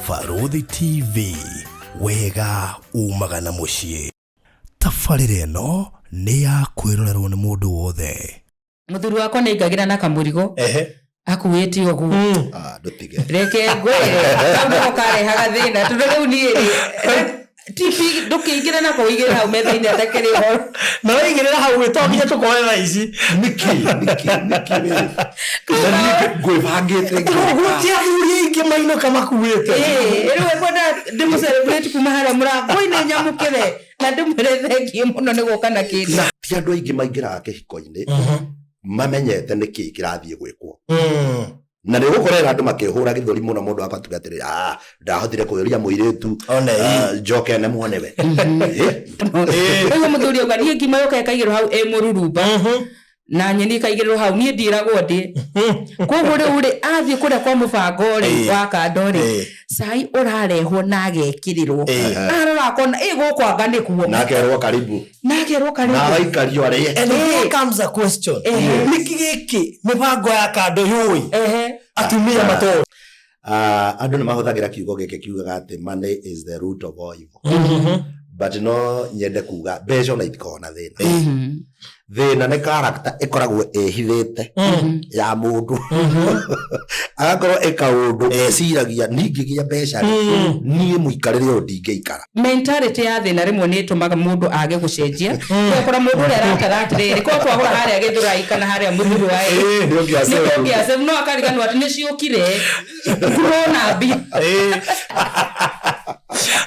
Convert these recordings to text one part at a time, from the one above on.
Barũthi TV, wega umaga na mũciĩ. Tabarĩra ĩno nĩ ya kwĩrorerwo nĩ mũndũ wothe. Muthuri wakwa nĩ aingagĩra na kamũrigo akuĩte ũguo. Ah, ndũtige. Reke ngwĩre, kau nĩko karehaga thĩna, tondũ rĩu niĩ rĩ, tibi ndũkĩingĩre nako ũigĩrĩre hau metha-inĩ atakĩrĩ ũhoro. Na waigĩrĩra hau ĩ, to nginya tũkoe thaa ici. Nĩkĩ, nĩkĩ, nĩkĩ we? Na niĩ ngwĩbangĩte ngĩũka. Gũti athuri aingĩ mainũka makuĩte. Ĩĩ, rĩu ekwenda ndĩmũ celebrate kuma harĩa mũrango-inĩ nyamũkĩre na ndĩmwĩre thengiũ mũno nĩ gũka na kĩndũ. Na ti andũ aingĩ maingĩraga kĩhiko-inĩ mamenyete nĩkĩ kĩrathiĩ gwĩkwo. Na nĩ ũgũkorera andũ makĩhũra gĩthũri mũno, mũndũ akatuga atĩrĩ, "Ah, ndahotire kũũria mũirĩtu, One ĩ. ah, njoke nemwo nĩwe." Eh, Rĩu mũthuri auga niĩ ngima yoka ĩkaigĩrwo hau ĩ mũrurumba na nyeni ikaigĩrĩrwo hau, niĩ ndiĩragwo ndĩ. Koguo rĩu rĩ, athiĩ kũrĩa kwa mũbango rĩ, wa kando rĩ, cai ũrarehwo na agekĩrĩrwo. Arora akona ĩ gũkũ anga nĩkuo. Na akerwo karibu. Na akerwo karibu. Na agaikario arĩe. And here comes a question. Nĩkĩ gĩkĩ mĩbango ya kando yũĩ atumia matoĩ? Ah, andũ nĩ mahũthagĩra kiugo gĩkĩ kiugaga atĩ money is the root of all evil. But no nyende kuga mbeca ona itikoragwo na thĩna. Thĩna nĩ character ĩkoragwo ĩhithĩte ya mũndũ, agakorwo ĩ kaũndũ eciragia, ningĩgĩa mbeca rĩ, niĩ mũikarĩre ũyũ ndingĩikara. Mentality ya thĩna rĩmwe nĩ ĩtũmaga mũndũ age gũcenjia. Ũgakora mũndũ ũrĩa aratara atĩrĩrĩ, korwo twagũra harĩa Gĩthũrai kana harĩa Mũthurwa ĩ, Nĩ ũngĩa nĩ tũngĩa save, no akariganĩrwo atĩ nĩ ciũkire kurona mbia.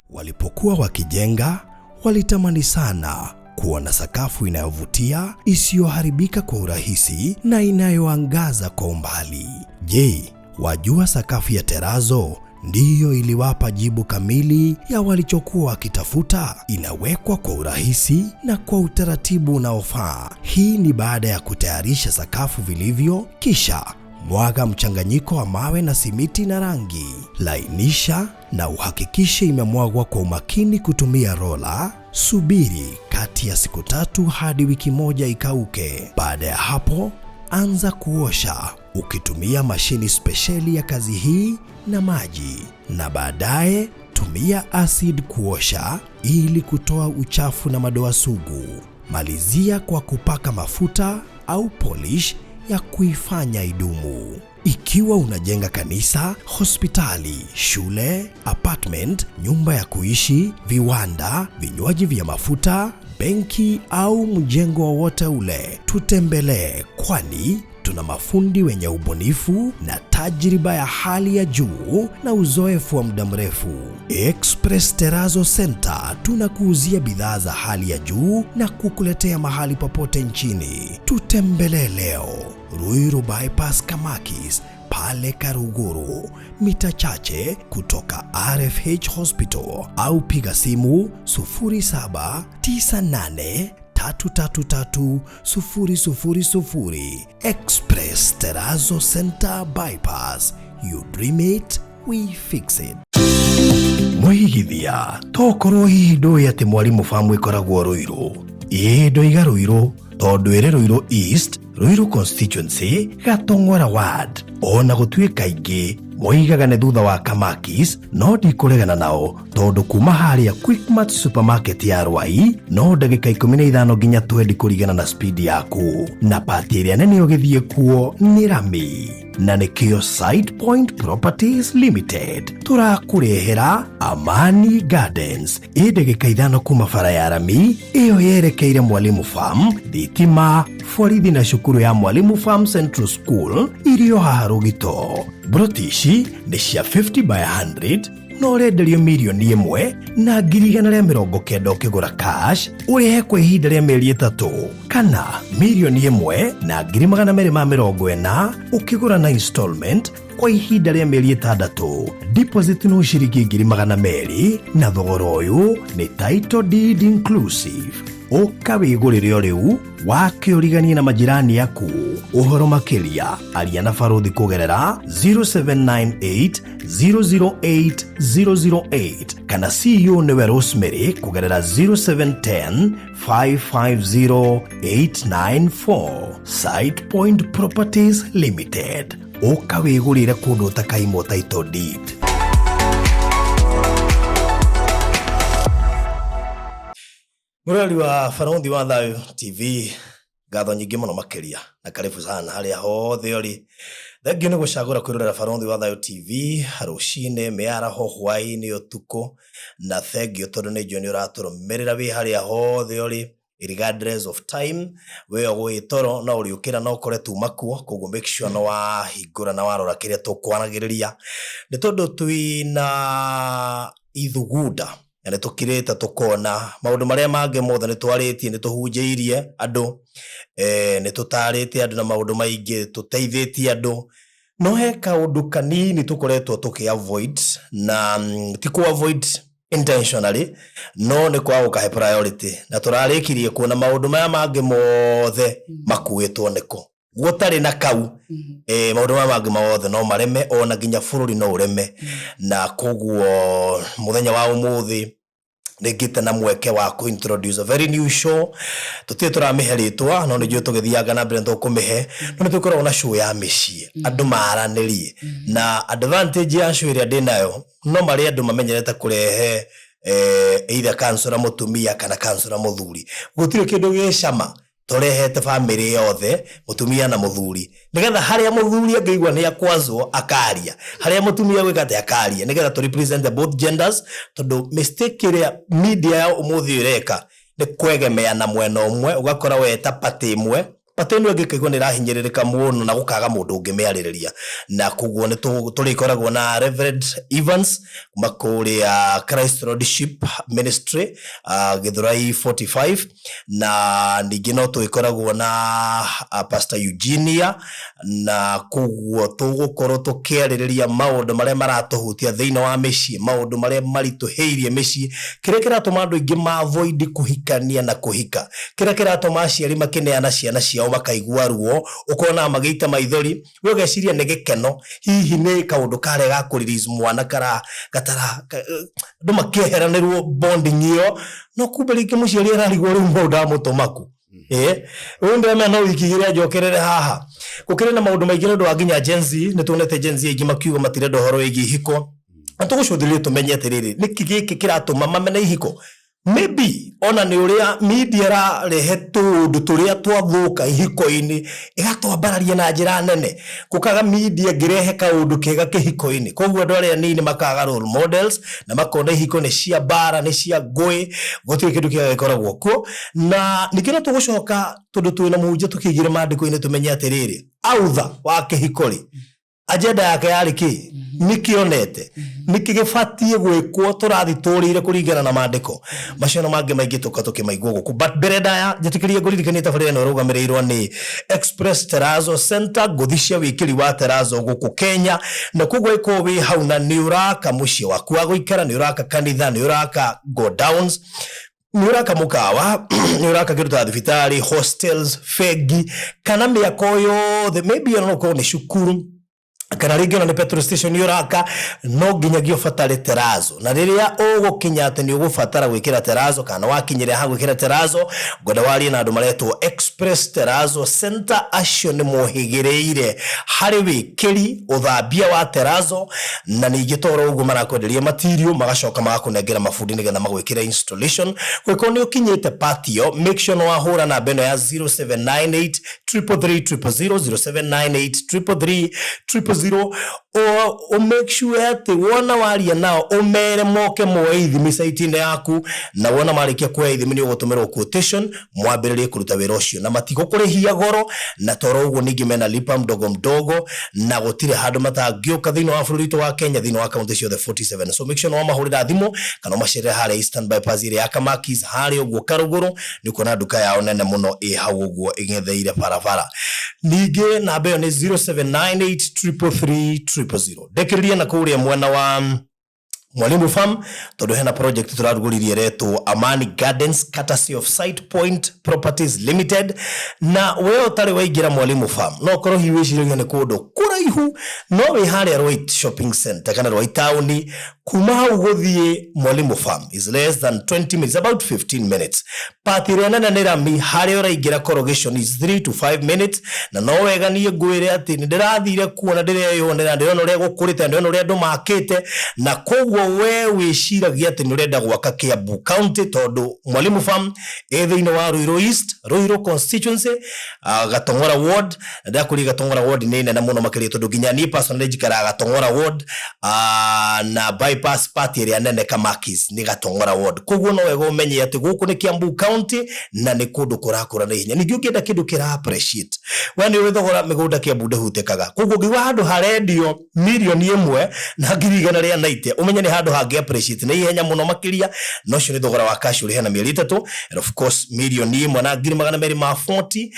Walipokuwa wakijenga, walitamani sana kuwa na sakafu inayovutia, isiyoharibika kwa urahisi na inayoangaza kwa umbali. Je, wajua sakafu ya terazo ndiyo iliwapa jibu kamili ya walichokuwa wakitafuta? Inawekwa kwa urahisi na kwa utaratibu unaofaa. Hii ni baada ya kutayarisha sakafu vilivyo, kisha mwaga mchanganyiko wa mawe na simiti na rangi. Lainisha na uhakikishe imemwagwa kwa umakini kutumia rola. Subiri kati ya siku 3 hadi wiki 1 ikauke. Baada ya hapo, anza kuosha ukitumia mashini spesheli ya kazi hii na maji, na baadaye tumia acid kuosha ili kutoa uchafu na madoa sugu. Malizia kwa kupaka mafuta au polish ya kuifanya idumu. Ikiwa unajenga kanisa, hospitali, shule, apartment, nyumba ya kuishi, viwanda, vinywaji vya mafuta, benki au mjengo wowote ule, tutembelee, kwani tuna mafundi wenye ubunifu na tajriba ya hali ya juu na uzoefu wa muda mrefu. Express Terrazzo Center tunakuuzia bidhaa za hali ya juu na kukuletea mahali popote nchini. Tutembelee leo Ruiru Bypass Kamakis pale Karuguru, mita chache kutoka RFH Hospital, au piga simu 0798333000. Express Terrazzo Center Bypass. You dream it, we fix it. Mwĩigithia tokorwo hihi ndũĩ atĩ Mwalimu Farm ĩkoragwo Ruiru. Ĩĩ, ndoiga Ruiru tondũ ĩrĩ Ruiru East, Ruiru constituency, Gatong'ora ward. Ona gũtuĩka aingĩ moigaga nĩ thutha wa Kamakis, no ndikũregana nao tondũ kuma harĩa Quickmart supermarket ya Rwai no ndagĩka 15 nginya 20 kũringana na speed yaku, na pati ĩrĩa nene ũgĩthiĩ kuo nĩ rami, na nĩkĩo Side Point Properties Limited tũrakũrehera Amani Gardens, ĩ ndagĩka 5 kuma bara ya rami ĩyo yerekeire Mwalimu Farm, thitima, borithi na cukuru ya Mwalimu Farm Central School irio haha Rũgito. Broti ici nĩ cia 50 by 100 na ũrenderio 1,190,000 ũkĩgũra cash, ũrĩhe kwa ihinda rĩa mĩeri 3, kana 1,240,000 ũkĩgũra na installment kwa ihinda rĩa mĩeri 6. Deposit no ciringi 200,000, na thogora ũyũ nĩ title deed inclusive. Ũka wĩgũrĩre o rĩu wake ũriganie na majirani aku. Ũhoro makĩria aria na Barũthi kũgerera 0798 008 008 kana CEO nĩwe Rosemary kũgerera 0710 550 894. Side Point Properties Limited, ũka wĩgũrĩre kũndũ ũtakaimwo title deed. Mũrori wa Barũthi wa Thayũ TV, ngatho nyingĩ mũno makĩria na karibu sana harĩa hothe ũrĩ. Thengiũ nĩ gũcagũra kwĩrorera Barũthi wa Thayũ TV rũcinĩ, mĩaraho, hwaĩ-inĩ, ũtukũ, na thengiũ tondũ nĩ njũĩ nĩ ũratũrũmĩrĩra wĩ harĩa hothe ũrĩ regardless of time. We ũgũĩ toro no ũrĩũkĩra na ũkore tuma kuo, koguo make sure nĩ wahingũra na warora kĩrĩa tũkwaragĩrĩria, nĩ tondũ twĩna ithugunda na nĩ tũkirĩte tũkona maũndũ marĩa mangĩ mothe nĩ twarĩtie, nĩ tũhunjĩirie andũ, nĩ tũtarĩte andũ na maũndũ maingĩ, tũteithĩtie andũ, no he kaũndũ kanini tũkoretwo tũkĩ avoid, na ti kũ avoid intentionally, no nĩ kwaga gũkahe priority, na tũrarĩkirie kuona maũndũ maya mangĩ mothe makuĩtwo nĩkũ gũtarĩ na kau. Maũndũ maya mangĩ mothe no mareme, ona nginya bũrũri no ũreme. Na koguo mũthenya wa ũmũthĩ nĩngĩte na mweke wa kũ introduce a very new show. Tũtirĩ tũramĩhe rĩtwa, no nĩ njũĩ tũgĩthianga na mbere nĩtũkũmĩhe, no nĩ tũkoragwo na show ya mĩciĩ, andũ maranĩrie. Na advantage ya show ĩrĩa ndĩnayo, no marĩa andũ mamenyerete kũrehe either kansũra mũtumia kana kansũra mũthuri, gũtirĩ kĩndũ gĩcama tũrehete bamĩrĩ yothe, mũtumia na mũthuri, nĩgetha harĩa mũthuri angĩigua nĩ akwazwo akaria, harĩa mũtumia gwĩka atĩ akaria, nĩgetha tũ represent the both genders. Tondũ mistake ĩrĩa media ya ũmũthĩ ĩreka nĩ kwegemea na mwena ũmwe, ũgakora weta party ĩmwe, party ĩno ĩngĩ ĩkaigua nĩ ĩrahinyĩrĩrĩka mũno na gũkaga mũndũ ũngĩmĩarĩrĩria. Na koguo nĩ tũrĩkoragwo na Reverend Evans kuma kũrĩa Christ Lordship Ministry, Githurai 45, na ningĩ no tũgĩkoragwo na Pastor Eugenia, na koguo tũgũkorwo tũkĩarĩrĩria maũndũ marĩa maratũhutia thĩinĩ wa mĩciĩ, maũndũ marĩa maritũhĩirie mĩciĩ, kĩrĩa kĩratũma andũ aingĩ ma avoid kũhikania na kũhika, kĩrĩa kĩratũma aciari makĩneana ciana ciao makaigua ruo, ũkona magĩita maithori, we ũgeciria nĩ gĩkeno, hihi nĩ kaũndũ karĩa ga kũ release mwana kara gatara andũ makĩeheranĩrwo bonding ĩyo, no kumbe rĩngĩ mũciari ararigwo rĩu maũndũ amũtũmaku. Rĩu ndĩramenya no wiki igĩrĩ anjokerere haha. Gũkĩrĩ na maũndũ maingĩ nĩ ũndũ wa nginya Gen Z, nĩ tuonete Gen Z aingĩ makiuga matirenda ũhoro wĩgiĩ ihiko. Na tũgũcũthĩrĩria tũmenye atĩrĩrĩ, nĩkĩ gĩkĩ kĩratũma mamene ihiko? Maybe ona nĩ ũrĩa media ĩrarehe tũũndũ tũrĩa twathũka ihiko-inĩ, ĩgatwambararia na njĩra nene, gũkaga media ĩngĩrehe kaũndũ kega kĩhiko-inĩ, koguo andũ arĩa anini makaga role models na makona ihiko nĩ cia mbara, nĩ cia ngũĩ, gũtirĩ kĩndũ kĩega gĩkoragwo kuo. Na ningĩ no tũgũcoka tondũ twĩna mũhunjia tũkĩingĩre maandĩko-inĩ tũmenye atĩrĩrĩ, author wa kĩhiko rĩ, agenda yake yarĩ kĩ, nĩkĩonete nĩkĩ gĩbatiĩ gwĩkwo, tũrathi tũrĩire kũringana na maandĩko macio na mangĩ maingĩ tũka tũkĩmaigua gũkũ. But mbere ndaya, njĩtĩkĩrie ngũririkanie tabarĩra ĩno ĩrũgamĩrĩirwo nĩ Express Terrazzo Center, ngũthi cia wĩkĩri wa terrazzo gũkũ Kenya. Na koguo ĩkorwo wĩ hau na nĩ ũraka mũciĩ waku wa gũikara, nĩ ũraka kanitha, nĩ ũraka godowns, nĩ ũraka mũkawa, nĩ ũraka kĩndũ ta thibitarĩ, hostels, bengi, kana mĩako yothe, maybe ona no ũkorwo nĩ cukuru, kana rĩngĩ ona nĩ petrol station ũraka, no nginyagia ũbatare terrazzo. Na rĩrĩa ũgũkinya atĩ nĩ ũgũbatara gwĩkĩra terrazzo, kana wakinyĩrĩra ha gwĩkĩra terrazzo, ngwenda warie na andũ maretwo Express Terrazzo Center. Acio nĩ mohĩgĩrĩire harĩ wĩkĩri ũthambia wa terrazzo, na ningĩ toro ũguo marakwenderia material, magacoka magakũnengera mabundi nĩgetha magwĩkĩre installation. Gwĩkorwo nĩ ũkinyĩte patio, make sure nĩ wahũra namba ĩno ya 0798 333 000, 0798 333 000, o make sure atĩ wona waria nao ũmere moke moe ithimi site-inĩ yaku, na wona marĩkia kuoya ithimi nĩ ũgũtũmĩrwo quotation mwambĩrĩrie kũruta wĩra ũcio, na matigũkũrĩhia goro. Na toro ũguo ningĩ mena lipa mdogo mdogo, na gũtirĩ handũ matangĩũka thĩinĩ wa bũrũri witũ wa Kenya, thĩinĩ wa kaunti ciothe 47. So make sure nĩ wamahũrĩra thimũ kana ũmacerere harĩa Eastern Bypass ĩrĩa ya Kamakis, harĩa ũguo Karũgũrũ nĩ ũkuona nduka yao nene mũno ĩ hau ũguo ĩng'etheire barabara. Ningĩ namba ĩyo nĩ 0798 333 000. Ndekĩrĩrie na kũrĩa mwena wa Mwalimu Farm, tondũ hena project tũrarugũririe ĩretwo Amani Gardens, courtesy of Site Point Properties Limited. Na we ũtarĩ waingĩra Mwalimu Farm, no ũkorwo hihi wĩciragia nĩ kũndũ kũraihu, no wĩ harĩa Rwait Shopping Center kana Rwai Town, kuma hau gũthiĩ Mwalimu Farm is less than 20 minutes, about 15 minutes. Path ĩrĩa nene nĩ rami, harĩa ũraingĩra corrugation is 3 to 5 minutes. Na no wega niĩ ngwĩre atĩ nĩ ndĩrathire kuona, ndĩreyonera, ndĩrona ũrĩa gũkũrĩte, ndĩrona ũrĩa andũ makĩte, na koguo Koguo we wĩciragia atĩ nĩ ũrenda gwaka Kiambu County, tondũ Mwalimu Farm ĩ thĩinĩ wa Ruiru East, Ruiru constituency, Gatong'ora ward. Na ndakũria Gatong'ora ward nĩ nene mũno makĩria, tondũ nginya niĩ personally njikaraga Gatong'ora ward, na bypass party ĩrĩa nene Kamakis nĩ Gatong'ora ward. Koguo no wega ũmenye atĩ gũkũ nĩ Kiambu County na nĩ kũndũ kũrakũra na ihenya. Ningĩ ũngĩenda kĩndũ kĩra appreciate, we nĩ ũĩ thogora mĩgũnda Kiambu ndĩhutĩkaga. Koguo ũngĩigua handũ harendio 1,190,000, ũmenye nĩ handũ hangĩ appreciate na ihenya mũno makĩria, na ũcio nĩ thogora wa cash ũrĩhe na mĩeri 3. And of course 1,240,000,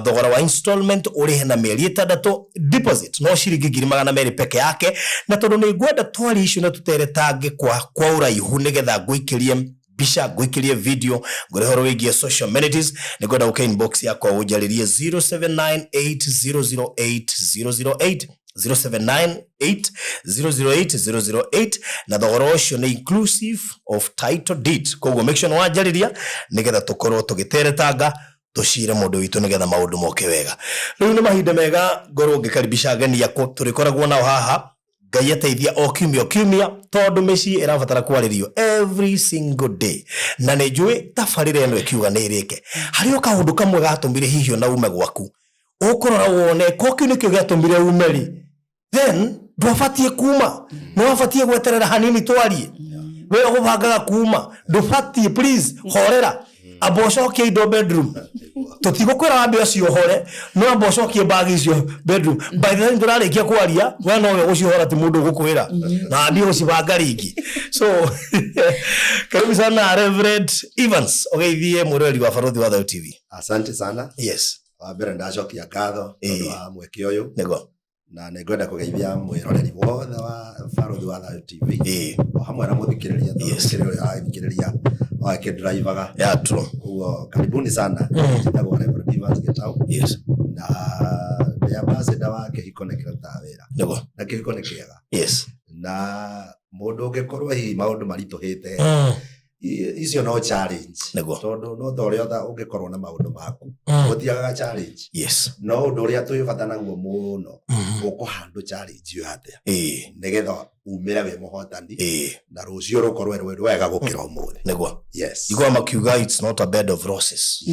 thogora wa installment ũrĩhe na mĩeri 6, deposit no ciringi 200,000 peke yake. Na tondũ nĩ ngwenda twarie icio na tũteretange kwa ũraihu, nĩgetha ngũikĩrie mbica, ngũikĩrie video, ngũrehe ũhoro wĩgiĩ social amenities, nĩ ngwenda ũke inbox yakwa ũnjarĩrie 0798008008, 0798008008, na thogora ũcio nĩ inclusive of title deed. Koguo make sure nĩ wanjarĩria nĩgetha tũkorwo tũgĩteretanga tũcire mũndũ witũ nĩgetha maũndũ moke wega. Rĩu nĩ mahinda mega ngorwo ngĩkaribisha ageni akwa tũrĩkoragwo nao haha, Ngai ateithia, o kiumia o kiumia, tondũ mĩciĩ ĩrabatara kwarĩrio every single day. Na nĩ njũĩ tabarĩra ĩno ĩkiuga nĩ ĩrĩke, harĩ o kaũndũ kamwe gatũmire hihi ona ume gwaku, ũkũrora wone ko kĩu nĩkĩo gĩatũmire ume rĩ, then ndwabatiĩ kuma, nĩ wabatiĩ gweterera hanini twarie. We ũgũbangaga kuma, ndũbatiĩ, please horera, amba ũcokie indo bedroom. Tũtigũkwĩra wambe ũciohore, no amba ũcokie bag icio bedroom. By the time tũrarĩkia kwaria, we nowe ũgũciohora, ti mũndũ ũgũkwĩra, na wambie gũcibanga rĩngĩ. So karibu sana Reverend Evans, ũgeithie mwĩroreri wa Barũthi wa Thayũ TV. Asante sana. Wa mbere ndacokia ngatho tondũ wa mweke ũyũ. Na nĩ ngwenda kũgeithia mwĩroreri wothe wa Barũthi wa Thayũ TV, o hamwe na mũthikĩrĩria, tondũ gũkĩrĩ ũrĩa aragĩthikĩrĩria o akĩdrivaga. Yeah, true. Koguo karibuni sana. Njĩtagwo Reverend Evans Gĩtau. Na ndĩ ambassador wa kĩhiko nĩ kĩrutaga wĩra. Na kĩhiko nĩ kĩega. Na mũndũ ũngĩkorwo hihi maũndũ maritũhĩte, icio no challenge. Tondũ no ta ũrĩa ũngĩkorwo na maũndũ maku, gũtiagaga challenge. No ũndũ ũrĩa twĩ bata naguo mũno, ũkũhandũ challenge ĩyo atĩa, nĩgetha umĩre wĩ mũhotani, na rũciũ rũkorwo rwĩ rwega gũkĩra ũmũthĩ. Yes. Igua makiuga it's not a bed of roses.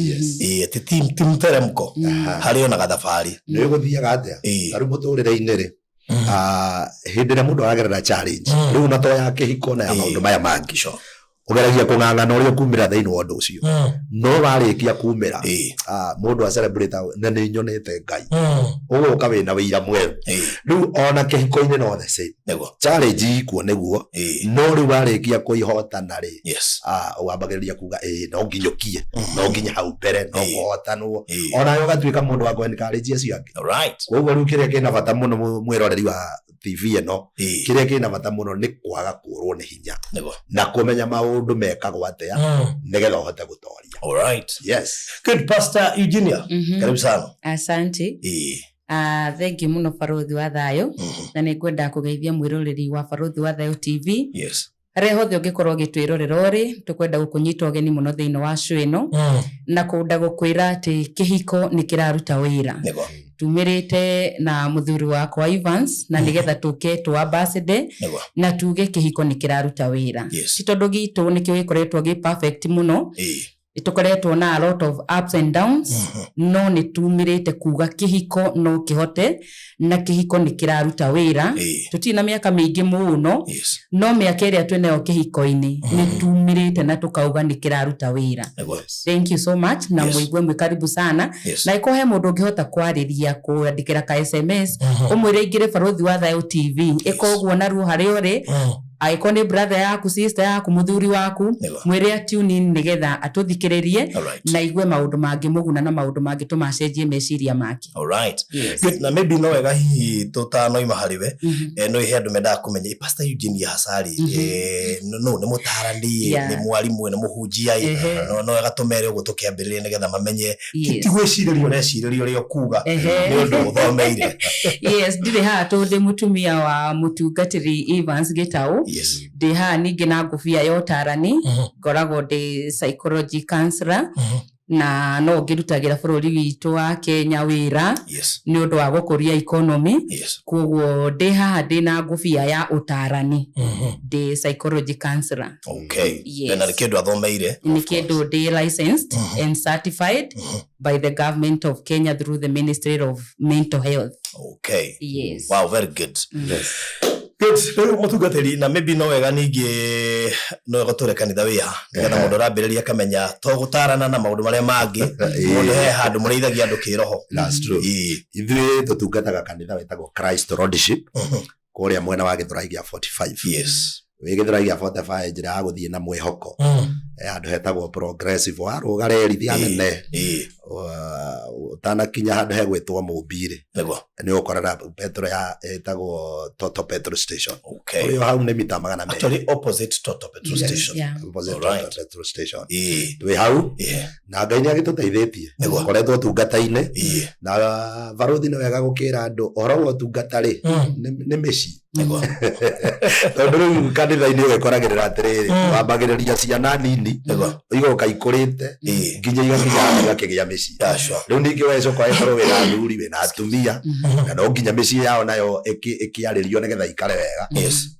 Ati ti mteremko, harĩ ona gathabarĩ. Nĩ gũthiaga atĩa? Ta rĩu mũtũrĩre-inĩ rĩ, hĩndĩ ĩrĩa mũndũ aragerera challenge, rĩu na to ya kĩhiko na ya maũndũ maya mangĩ, ũgeragia kũng'ang'ana ũrĩa ũkumĩra thĩinĩ wa ũndũ ũcio. No warĩkia kumĩra, mũndũ a celebrate, na nĩ nyonete Ngai, ũgũka wĩna wĩira mwerũ. Rĩu ona kĩhiko-inĩ no the same. Challenge ikuo nĩguo, no rĩu warĩkia kũihotana rĩ, wambagĩrĩria kuga ĩĩ no nginyũkie, no nginya hau mbere no kũhotanwo, onawe ũgatuĩka mũndũ wa kũ-encourage acio angĩ. Koguo rĩu kĩrĩa kĩna bata mũno, mwĩroreri wa TV ĩno, kĩrĩa kĩna bata mũno nĩ kwaga kũrwo nĩ hinya na kũmenya maũndũ mekagwo atĩa nĩgetha ũhote gũtoria. Yes. Good. Pastor Eugenia, karibu sana. Asante. Thank you mũno Barũthi wa Thayũ. Na nĩ ngwenda kũgeithia mwĩroreri wa Barũthi wa Thayũ TV. Harĩa hothe ũngĩkorwo ũgĩtwĩrorera ũrĩ, tũkwenda gũkũnyita ũgeni mũno thĩinĩ wa show ĩno, na kũnda gũkwĩra atĩ kĩhiko nĩ kĩraruta wĩra. Tumĩrĩte na mũthuri wakwa Evans, na nĩgetha tũke tũ ambassador na tuge kĩhiko nĩ kĩraruta wĩra. Ti tondũ gitũ nĩkĩo gĩkoretwo gĩ perfect mũno, tũkoretwo na a lot of ups and downs, no nĩ tumĩrĩte kuga kĩhiko no kĩhote na kĩhiko nĩ kĩraruta wĩra. Tũtirĩ na mĩaka mĩingĩ mũno, no mĩaka ĩrĩa twĩnayo kĩhiko-inĩ nĩ tumĩrĩte na tũkauga nĩ kĩraruta wĩra. Thank you so much, na mũigue mwĩ karibu sana. Na ĩkorwo he mũndũ ũngĩhota kwarĩria, kũandĩkĩra ka SMS, ũmwĩre aingĩre Barũthi wa Thayũ TV, ĩka ũguo naruo harĩa ũrĩ. Angĩkorwo nĩ brother yaku, sister yaku, mũthuri waku, mwĩre a tune in nĩgetha atũthikĩrĩrie na igue maũndũ mangĩmũguna na maũndũ mangĩtũma acenjie meciria make. Yes. Good. Na maybe no wega hihi tũtanoima harĩ we, no ihe andũ mendaga kũmenya, Pastor Eugenia Hasari, no nĩ mũtarani, nĩ mwarimũ, nĩ mũhunjia, no wega tũmere ũguo tũkĩambĩrĩria nĩgetha mamenye ti gwĩcirĩria ũrecirĩria ũrĩa ũkuga, nĩ ũndũ ũthomeire. Yes, ndirĩ haha tondũ ndĩ mũtumia wa mũtungatĩri Evans Gĩtaũ. Ndĩ haha ningĩ na ngũbia ya ũtarani, ngoragwo ndĩ psychology counselor. Na no ngĩrutagĩra bũrũri witũ wa Kenya wĩra nĩ ũndũ wa gũkũria economy. Koguo ndĩ haha ndĩ na ngũbia ya ũtarani, ndĩ psychology counselor. Yes. Na nä kä ndå athomeire. Nĩ kĩndũ ndĩ licensed and certified by the government of Kenya through the Ministry of Mental Health. Yes. Wow, very good. Yes. Good. Rĩu mũtungatĩri, na maybe no wega ningĩ no wega tũre kanitha wĩha nĩgetha mũndũ arambĩrĩria akamenya to gũtarana na maũndũ marĩa mangĩ, mũndũ he handũ mũrĩithagia andũ kĩroho. That's true. Ithuĩ tũtungataga kanitha wĩtagwo Christ Lordship kũrĩa mwena wa Gĩthũrai gĩa 45. Wĩ Gĩthũrai gĩa 45, njĩra ya gũthiĩ na mwĩhoko, he handũ hetagwo Progressive, warũga reri thia nene, ũtanakinya handũ hegwĩtwo Mũmbi-rĩ, nĩ ũkorana petro ya ĩtagwo Toto Petrol Station. Ũrĩ o hau nĩ mita 200. Actually opposite Toto Petrol Yes. Station. Opposite Toto Petrol Station. Twĩ hau na Ngai nĩ agĩtũteithĩtie. Koretwo ũtungata-inĩ na barothi nĩ wega gũkĩra andũ ũhoro wa ũtungata rĩ, nĩ mĩciĩ, tondũ rĩu kanitha-inĩ ũgĩkoragĩrĩra atĩrĩrĩ, wambagĩrĩria ciana nini, igoka ikũrĩte nginya igakinya handũ igakĩgĩa mĩciĩ. Rĩu ningĩ wecoka ũgĩkorwo wĩna athuri, wĩna atumia, na no nginya mĩciĩ yao nayo ĩkĩarĩrio nĩgetha ikare wega,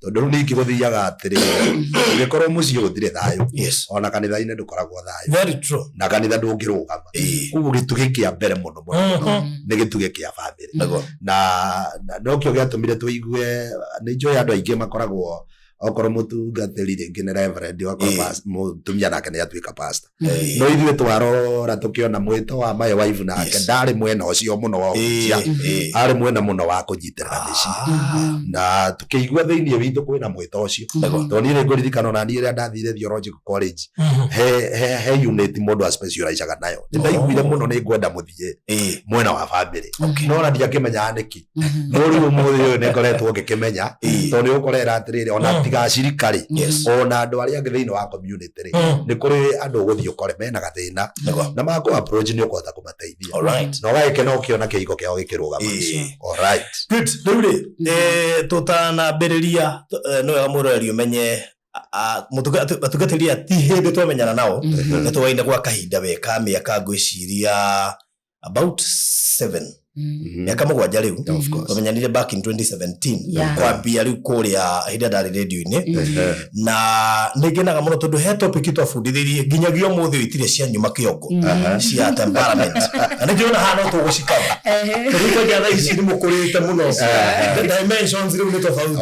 tondũ rĩu ningĩ gũthiaga atĩrĩrĩ, ũngĩkorwo mũciĩ gũtirĩ thayũ, ona kanitha-inĩ ndũkoragwo thayũ. Very true. Na kanitha ndũngĩrũgama. Koguo gĩtugĩ kĩa mbere mũno mũno mũno nĩ gĩtugĩ kĩa bamĩrĩ. Na nokĩo gĩatũmire tũigue nĩ njũĩ andũ aingĩ makoragwo okorwo mũtungatĩri rĩngĩ nĩ reverend, okorwo mũtumia nake nĩ atuĩka pastor. No ithuĩ twarora tũkĩona mwĩto wa my wife nake ndarĩ mwena ũcio mũno wa ũhunjia, arĩ mwena mũno wa kũnyitĩrĩra mĩciĩ, na tũkĩigua thĩinĩ witũ kwĩna mwĩto ũcio, tondũ niĩ nĩ ngũririkana ona niĩ rĩrĩa ndathire theological college, he unit mũndũ aspecializaga nayo, nĩ ndaiguire mũno nĩ ngwenda mũthiĩ mwena wa bamĩrĩ, no ona ndiakĩmenyaga nĩkĩ. No rĩu ũmũthĩ ũyũ nĩ ngoretwo ngĩkĩmenya, tondũ nĩ ũkorera atĩrĩrĩ, ona tiga acirika rĩ, ona andũ arĩa angĩ thĩinĩ wa community rĩ, nĩ kũrĩ andũ ũgũthiĩ ũkore mena gathĩna, na makũ approach nĩ ũkũhota kũmateithia na ũgagĩkena ũkĩona kĩhiko kĩao gĩkĩrũgama. Alright. Good. Rĩu rĩ, tũtanambĩrĩria, nĩ wega mwĩroreri ũmenye atungatĩri aya ti hĩndĩ twamenyana nao, nĩ twaine gwa kahinda we ka mĩaka ngwĩciria about 7, mĩaka 7 rĩu. Of course. Twamenyanire back in 2017, kwambia rĩu kũrĩa hĩndĩ ĩrĩa ndarĩ radio-inĩ, na nĩ ngenaga mũno tondũ he topic twabundithirie nginyagia ũmũthĩ ũyũ itirĩ cia nyuma kĩongo, cia temperament, na nĩ ndĩrona haha no tũgũcikaba, tondũ kwanja thaa ici nĩ mũkũrĩte mũno, the dimensions rĩu nĩ tofauti.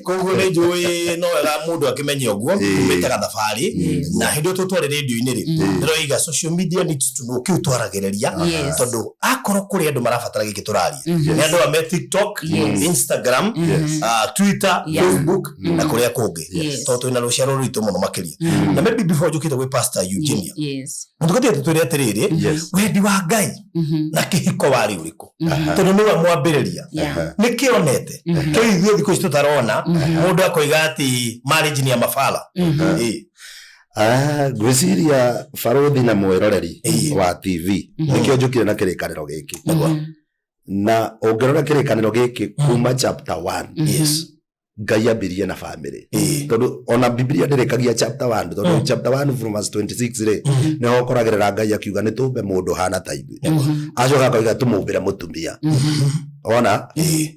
Koguo nĩ njũĩ no wega mũndũ akĩmenye ũguo umĩte gathabarĩ, na hĩndĩ ĩyo tũtwarĩ radio-inĩ rĩ, ndĩroiga social media needs to know kĩu twaragĩrĩria, tondũ akorwo kũrĩ andũ marabatara gĩkĩ tũraria, nĩ andũ a me TikTok, Instagram, Twitter, Facebook na kũrĩa kũngĩ, tondũ twĩna rũciaro rwitũ mũno makĩria. Na maybe before njũkĩte gwĩ Pastor Eugenia, mũtungatĩri, tũtwĩre atĩrĩrĩ, wendi wa Ngai na kĩhiko warĩ ũrĩkũ, tondũ nĩwe mwambĩrĩria? Nĩ kĩonete kĩu ithuĩ thikũ ici tũtarona, mũndũ akoiga atĩ marriage nĩ ya mabara? Ah, ngwĩciria barothi na mwĩroreri wa TV, nĩkĩo njũkire na kĩrĩkanĩro gĩkĩ, na ũngĩrora kĩrĩkanĩro gĩkĩ kuma chapter 1, Ngai ambirie na bamĩrĩ, tondũ ona Biblia ndĩrĩkagia chapter 1, tondũ chapter 1 from verse 26 rĩ, nĩho ũkoragĩrĩra Ngai akiuga nĩ tũmbe mũndũ hana ta ithuĩ, acoka akoiga tũmũmbĩre mũtumia ona.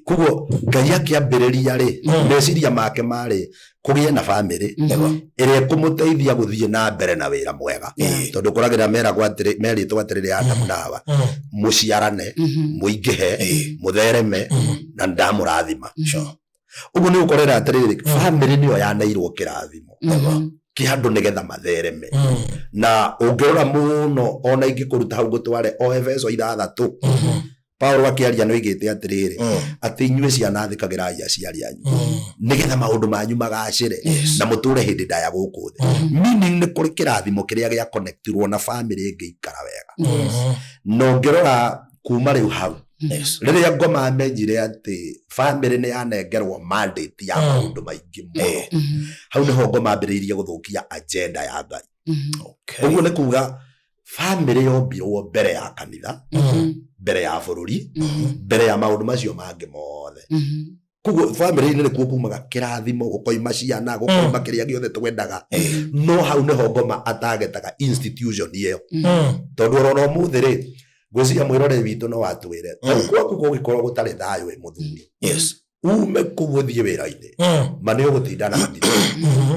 Koguo Ngai akĩambĩrĩria rĩ, meciria make marĩ kũgĩe na bamĩrĩ ĩrĩa ĩkũmũteithia gũthiĩ na mbere na wĩra mwega, tondũ kũragĩra meragwo atĩrĩ, merĩtwo atĩrĩrĩ, Adamu na Hawa, mũciarane, mũingĩhe, mũthereme, na ndamũrathima. Ũguo nĩ ũkorera atĩrĩrĩ, bamĩrĩ nĩyo yaneirwo kĩrathimo kĩa andũ nĩgetha mathereme. Na ũngĩrora mũno, ona ingĩkũruta hau ngũtware o Efeso 6, Paulo akĩaria nĩ oigĩte atĩrĩrĩ, atĩ inyuĩ ciana thĩkagĩrai aciari anyu nĩgetha maũndũ manyu magacĩre na mũtũre hĩndĩ ndaya gũkũ thĩ. Meaning nĩ kũrĩ kĩrathimo kĩrĩa gĩa connectirwo na bamĩrĩ ĩngĩikara wega. Na ũngĩrora kuma rĩu hau, rĩrĩa ngoma amenyire atĩ bamĩrĩ nĩ yanengerwo mandate ya maũndũ maingĩ mũno, hau nĩho ngoma ambĩrĩirie gũthũkia agenda ya Ngai. Ũguo nĩ kuga bamĩrĩ yombirwo mbere ya kanitha, mbere ya bũrũri, mbere ya maũndũ macio mangĩ mothe. Koguo bamĩrĩ-inĩ nĩkuo kumaga kĩrathimo, gũkoima ciana, gũkoima kĩrĩa gĩothe twendaga. No hau nĩho ngoma atagetaga institution ĩyo, tondũ orona ũmũthĩ rĩ, ngwĩciria mwĩroreri witũ no atwĩre ta rĩu gwaku kũngĩkorwo gũtarĩ thayũ wĩ mũthuri, ume kũu ũthiĩ wĩra-inĩ, ma nĩ ũgũtinda na mathĩna,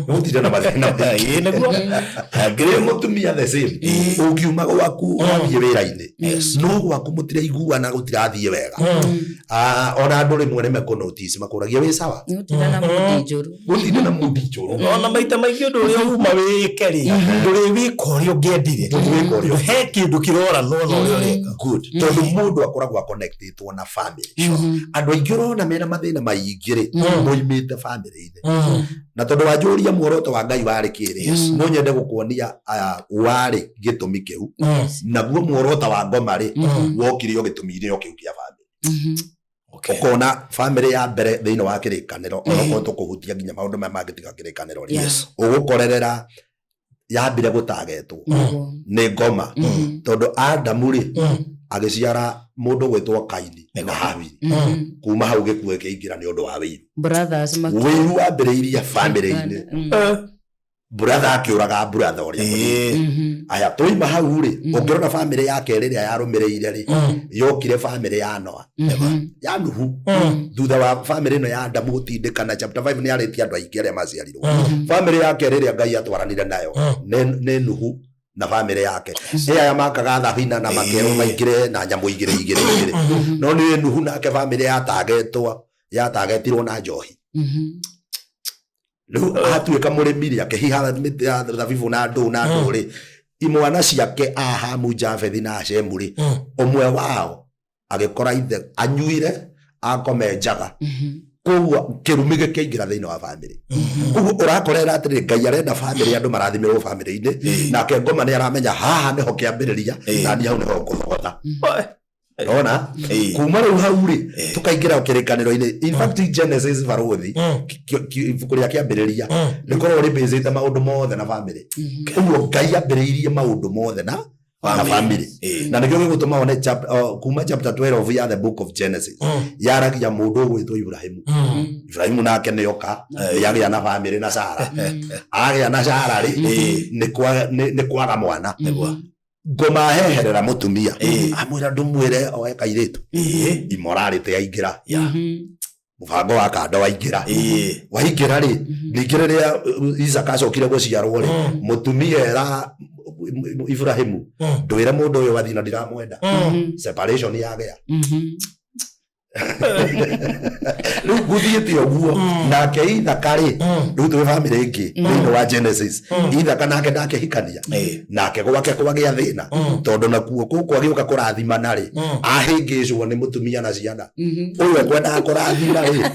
ũgũtinda na mathĩna maingĩ. Ĩĩ nĩguo. Wĩ mũtumia the same, ũngiuma gwaku ũgathiĩ wĩra-inĩ, no gwaku mũtiraiguana, gũtirathiĩ wega. Ah, ona andũ rĩmwe nĩ mekũnotice, makũragia wĩ sawa. Nĩ gũtinda na mũndĩ njũru. Gũtinda na mundi njũru. Ona maita maingĩ ũndũ ũrĩa uma wĩke rĩ, ndũrĩ wĩka ũrĩa ũngĩendire. Ndũrĩ wĩka ũrĩa He kĩndũ kĩroranwo na ũrĩa ũreka. Good, tondũ mũndũ akoragwo aconnectĩtwo na family. Andũ aingĩ ũrona mena mathĩna maingĩ rĩ, moimĩte family-inĩ. Na tondũ wanjũria muoroto wa Ngai warĩ kĩrĩ, no nyende gũkuonia warĩ gĩtũmi kĩu. Naguo muoroto wa ngoma rĩ, wokire o gĩtũmi-inĩ o kĩu kĩa family. Ũkona family ya mbere thĩinĩ wa kĩrĩkanĩro, onokorwo tũkũhutia nginya maũndũ maya mangĩ tiga kĩrĩkanĩro rĩ, ũgũkorerera yambire gũtagetwo nĩ ngoma, tondũ Adamu rĩ, agĩciara mũndũ gwĩtwo Kaini na Habili. Kuma hau gĩkuũ gĩkĩingĩra nĩ ũndũ wa wĩiru. Brothers Wĩiru wambĩrĩirie family-inĩ, brother akĩũraga brother ũrĩa mũnini. Aya, twaima hau rĩ, ũngĩrora family ya kerĩ ĩrĩa yarũmĩrĩire rĩ, yokire family ya Noa, ya Nuhu. Thutha wa family ĩno ya Adamu gũtindĩkana, chapter 5 nĩ yarĩtie andũ aingĩ arĩa maciarirwo. Family ya kerĩ ĩrĩa Ngai atwaranire nayo nĩ Nuhu na family yake. Ĩ aya makaga thabina na makerwo maingĩre na nyamũ igĩrĩ igĩrĩ igĩrĩ, no nĩ Nuhu nake family yatagetwo, yatagetirwo na njohi. Rĩu atuĩka mũrĩmi rĩ, akĩhiha mĩtĩ ya thabibũ na ndũũ na ndũũ rĩ, imwana ciake a Hamu, Jafethi na Shemu rĩ, ũmwe wao agĩkora ithe anyuire akome njaga. Koguo kĩrumi gĩkĩingĩra thĩinĩ wa bamĩrĩ. Koguo ũrakorera atĩrĩrĩ, Ngai arenda bamĩrĩ, andũ marathimĩrwo bamĩrĩ-inĩ, nake ngoma nĩ aramenya haha nĩho kĩambĩrĩria, na niĩ hau nĩho ngũthogotha. Ona kuma rĩu hau rĩ, tũkaingĩra kĩrĩkanĩro-inĩ. In fact, Genesis, barũthi, ibuku rĩa kĩambĩrĩria rĩkoragwo rĩbĩcĩte maũndũ mothe na bamĩrĩ. Ũguo Ngai ambĩrĩirie maũndũ mothe na family, na nĩkĩo gĩgũtũma one kuma chapter 12 ya the book of Genesis yaragia mũndũ ũgwĩtwo Ibrahimu. Ibrahimu nake nĩoka nĩagĩa na family na Sara. Agĩa na Sara rĩ, nĩ kwaga mwana. Ngoma aheherera mũtumia, amwĩra ndũmwĩre oe kairĩtu. Immorality yaingĩra, mũbango wa kando waingĩra. Waingĩra rĩ, ningĩ rĩrĩa Isaka acokire gũciarwo rĩ, mũtumia era Ibrahimu, ndwĩre mũndũ ũyũ athiĩ na ndiramwenda. Separation yagĩa. Rĩu gũthiĩte ũguo. Nake Ithaka rĩ, rĩu twĩ bamĩrĩ ĩngĩ thĩinĩ wa Genesis. Ithaka nake ndakĩhikania, nake gwake kwagĩa thĩna, tondũ nakuo kũu kwagĩũka kũrathimana rĩ, ahĩngĩcwo nĩ mũtumia na ciana. Ũyũ ekwendaga kũrathima rĩ,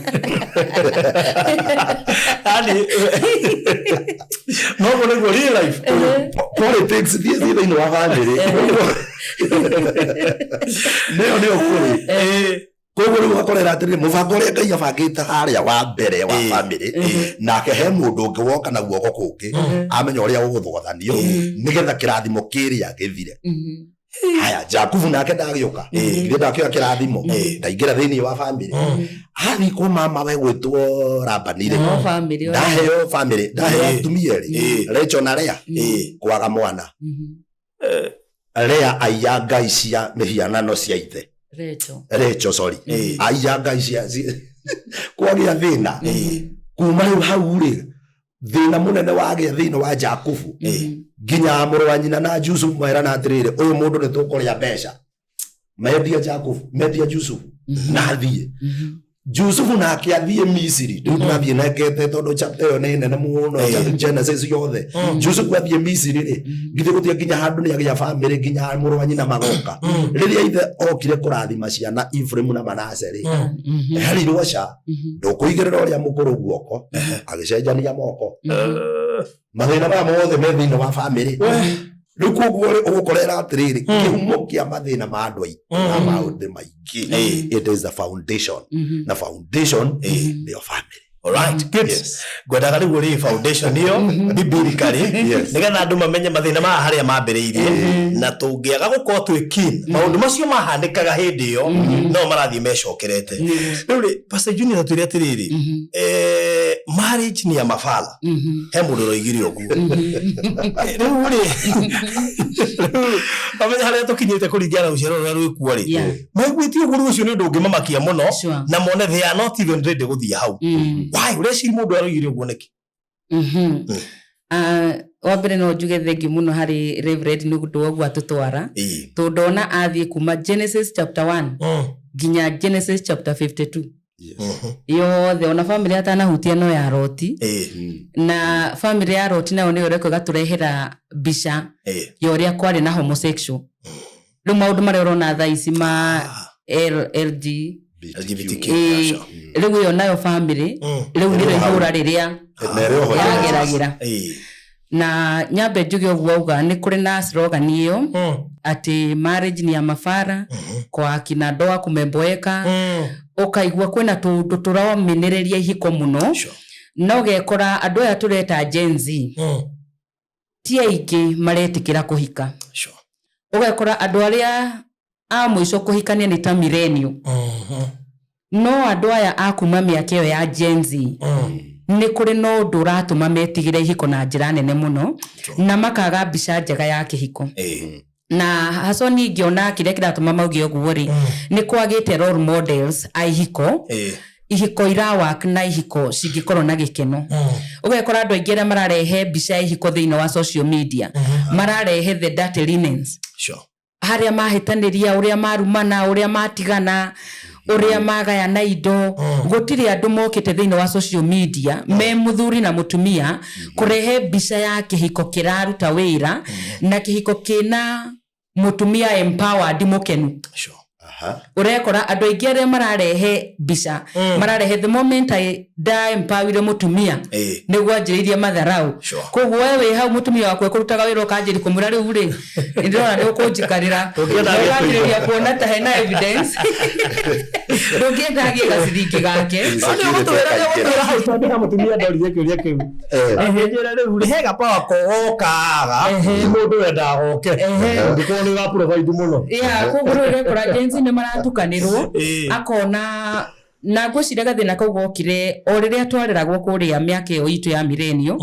Yani noguo nĩguo real life. Politics thiĩ thiĩ thĩinĩ wa bamĩrĩ nĩyo nĩyo kũrĩ. Koguo rĩu ũgakorera atĩrĩrĩ, mũbango ũrĩa Ngai abangĩte harĩa wa mbere wa bamĩrĩ, nake he mũndũ ũngĩ woka na guoko kũngĩ, amenya ũrĩa ũgũthogothanio nĩgetha kĩrathimo kĩrĩa gĩthire. Haya, Jakubu nake ndagĩũka, githĩ ndakĩoya kĩrathimo, ndaingĩra thĩinĩ wa bamĩrĩ, athiĩ kwa mama we gwĩtwo Labani rĩ, No family ona. Ndaheo bamĩrĩ, ndaheo atumia erĩ, Rachel na Lea. Kwaga mwana, Lea aiya ngai cia mĩhianano cia ithe. Rachel. Rachel, sorry, aiya ngai cia kwagĩa thĩna. Kuma rĩu hau rĩ, thĩna mũnene wagĩa thĩinĩ wa Jakubu, nginya mũrũ wa nyina na Jusufu merana atĩrĩrĩ, ũyũ mũndũ nĩ tũkũrĩa mbeca, mendia Jakubu, mendia Jusufu na athiĩ. Jusufu nake athiĩ Misiri. Rĩu ndĩrathiĩ nengete tondũ chapter ĩyo nĩ nene mũno, Genesis yothe. Jusufu athiĩ Misiri rĩ, githĩ gũtirĩ nginya handũ nĩ agĩa famĩlĩ, nginya mũrũ wa nyina magoka. Rĩrĩa ithe okire kũrathima ciana Ephraim na Manase rĩ, herirwo ca ndũkũigĩrĩra ũrĩa mũkũrũ guoko, agĩcenjania moko. Mathĩna maya mothe me thĩinĩ wa famĩlĩ. Rĩu koguo rĩ, ũgũkorera atĩrĩrĩ, kĩhumo kĩa mathĩna ma andũ aitũ na maũndũ maingĩ, it is the foundation, na foundation nĩyo family. Alright, good. Yes. Ngwendaga rĩu ũrĩ foundation ĩyo biblically Yes. nĩgetha andũ mamenye mathĩna maya harĩa mambĩrĩirie na tũngĩaga gũkorwo twĩ keen maũndũ macio mahanĩkaga hĩndĩ ĩyo no marathiĩ mecokerete. Rĩu rĩ, Pastor Junior, tatwĩre atĩrĩrĩ, marriage ni ya mafala. He mũndũ ũroigire ũguo. Rĩu rĩ, rĩu amenya harĩa tũkinyĩte kũringana na rũciaro rũrĩa rwĩkuo rĩ, maiguĩte ũguo, rĩu ũcio nĩ ũndũ ũngĩmamakia mũno na mone they are not even ready gũthiĩ hau. Why ũreciria mũndũ aroigire ũguo nĩkĩ? Ah, wa mbere no njuge thengiũ mũno harĩ Reverend nĩ ũndũ wa ũguo atũtwara, tondũ ndona athiĩ kuma Genesis chapter 1 nginya Genesis chapter 52 yothe, ona family atanahutia no ya Roti. Na family ya Roti nayo nĩyo ĩreka ĩgatũrehera mbica ya ũrĩa kwarĩ na homosexual. Rĩu maũndũ marĩa ũrona thaa ici ma LG LGBTQ. Rĩu ĩyo nayo family rĩu nĩrĩo ihũra rĩrĩa Na ĩrĩ oho. yageragĩra. Na nyambe njuge ũguo auga, nĩ kũrĩ na slogan ĩyo atĩ marriage ni ya mafara, kwa akina ndoa kumeboeka. Ũkaigua kwĩna tũũndũ tũromenĩrĩria ihiko mũno, na ũgekora andũ aya tũreta Gen Z ti aingĩ maretĩkĩra kũhika. Ũgekora andũ arĩa a mũico kũhikania nĩ ta millennial, no andũ aya a kuma mĩaka ĩyo ya Gen Z nĩ kũrĩ na ũndũ ũratũma metigĩre ihiko na njĩra nene mũno na makaga mbica njega ya kĩhiko. Na haco ningĩona kĩrĩa kĩratũma mauge ũguo rĩ, nĩ kwagĩte role models a ihiko, ihiko irawak na ihiko cingĩkorwo na gĩkeno. Ũgekora andũ aingĩ arĩa mararehe mbica ya ihiko thĩinĩ wa social media mararehe the dirty linens, harĩa mahĩtanĩria, ũrĩa marumana, ũrĩa matigana, ũrĩa magayana indo. Gũtirĩ andũ mokĩte thĩinĩ wa social media me mũthuri na mũtumia kũrehe mbica ya kĩhiko kĩraruta wĩra na kĩhiko kĩna mũtumia empowered, mũkenu. Ũrekora andũ aingĩ arĩa mararehe mbica mararehe the moment I nda empowire mũtumia nĩguo anjĩrĩirie matharau. Koguo we wĩ hau, mũtumia waku ekũrutaga wĩra, ũkanjĩri kũmwĩra, rĩu rĩ, ndĩrona nĩ ũkũnjikarĩra. Ndũngĩenda agĩe. Ũkanjĩrĩria kuona ta hena evidence ndũngĩenda agĩe gaciringi gake. Ũgũtwĩra hau tondũ ha mũtumia ndoririe kĩũria kĩu, akĩnjĩra rĩu rĩ, he gapawa kogokaga mũndũ wendaga goke ũngĩkorwo nĩ ũra-provide mũno. Ya, koguo rĩu ũrekora Gen Z nĩ maratukanĩrwo. Akona na ngwĩciria gathĩna kau gokire o rĩrĩa twareragwo kũrĩa mĩaka ĩyo itũ ya millennial,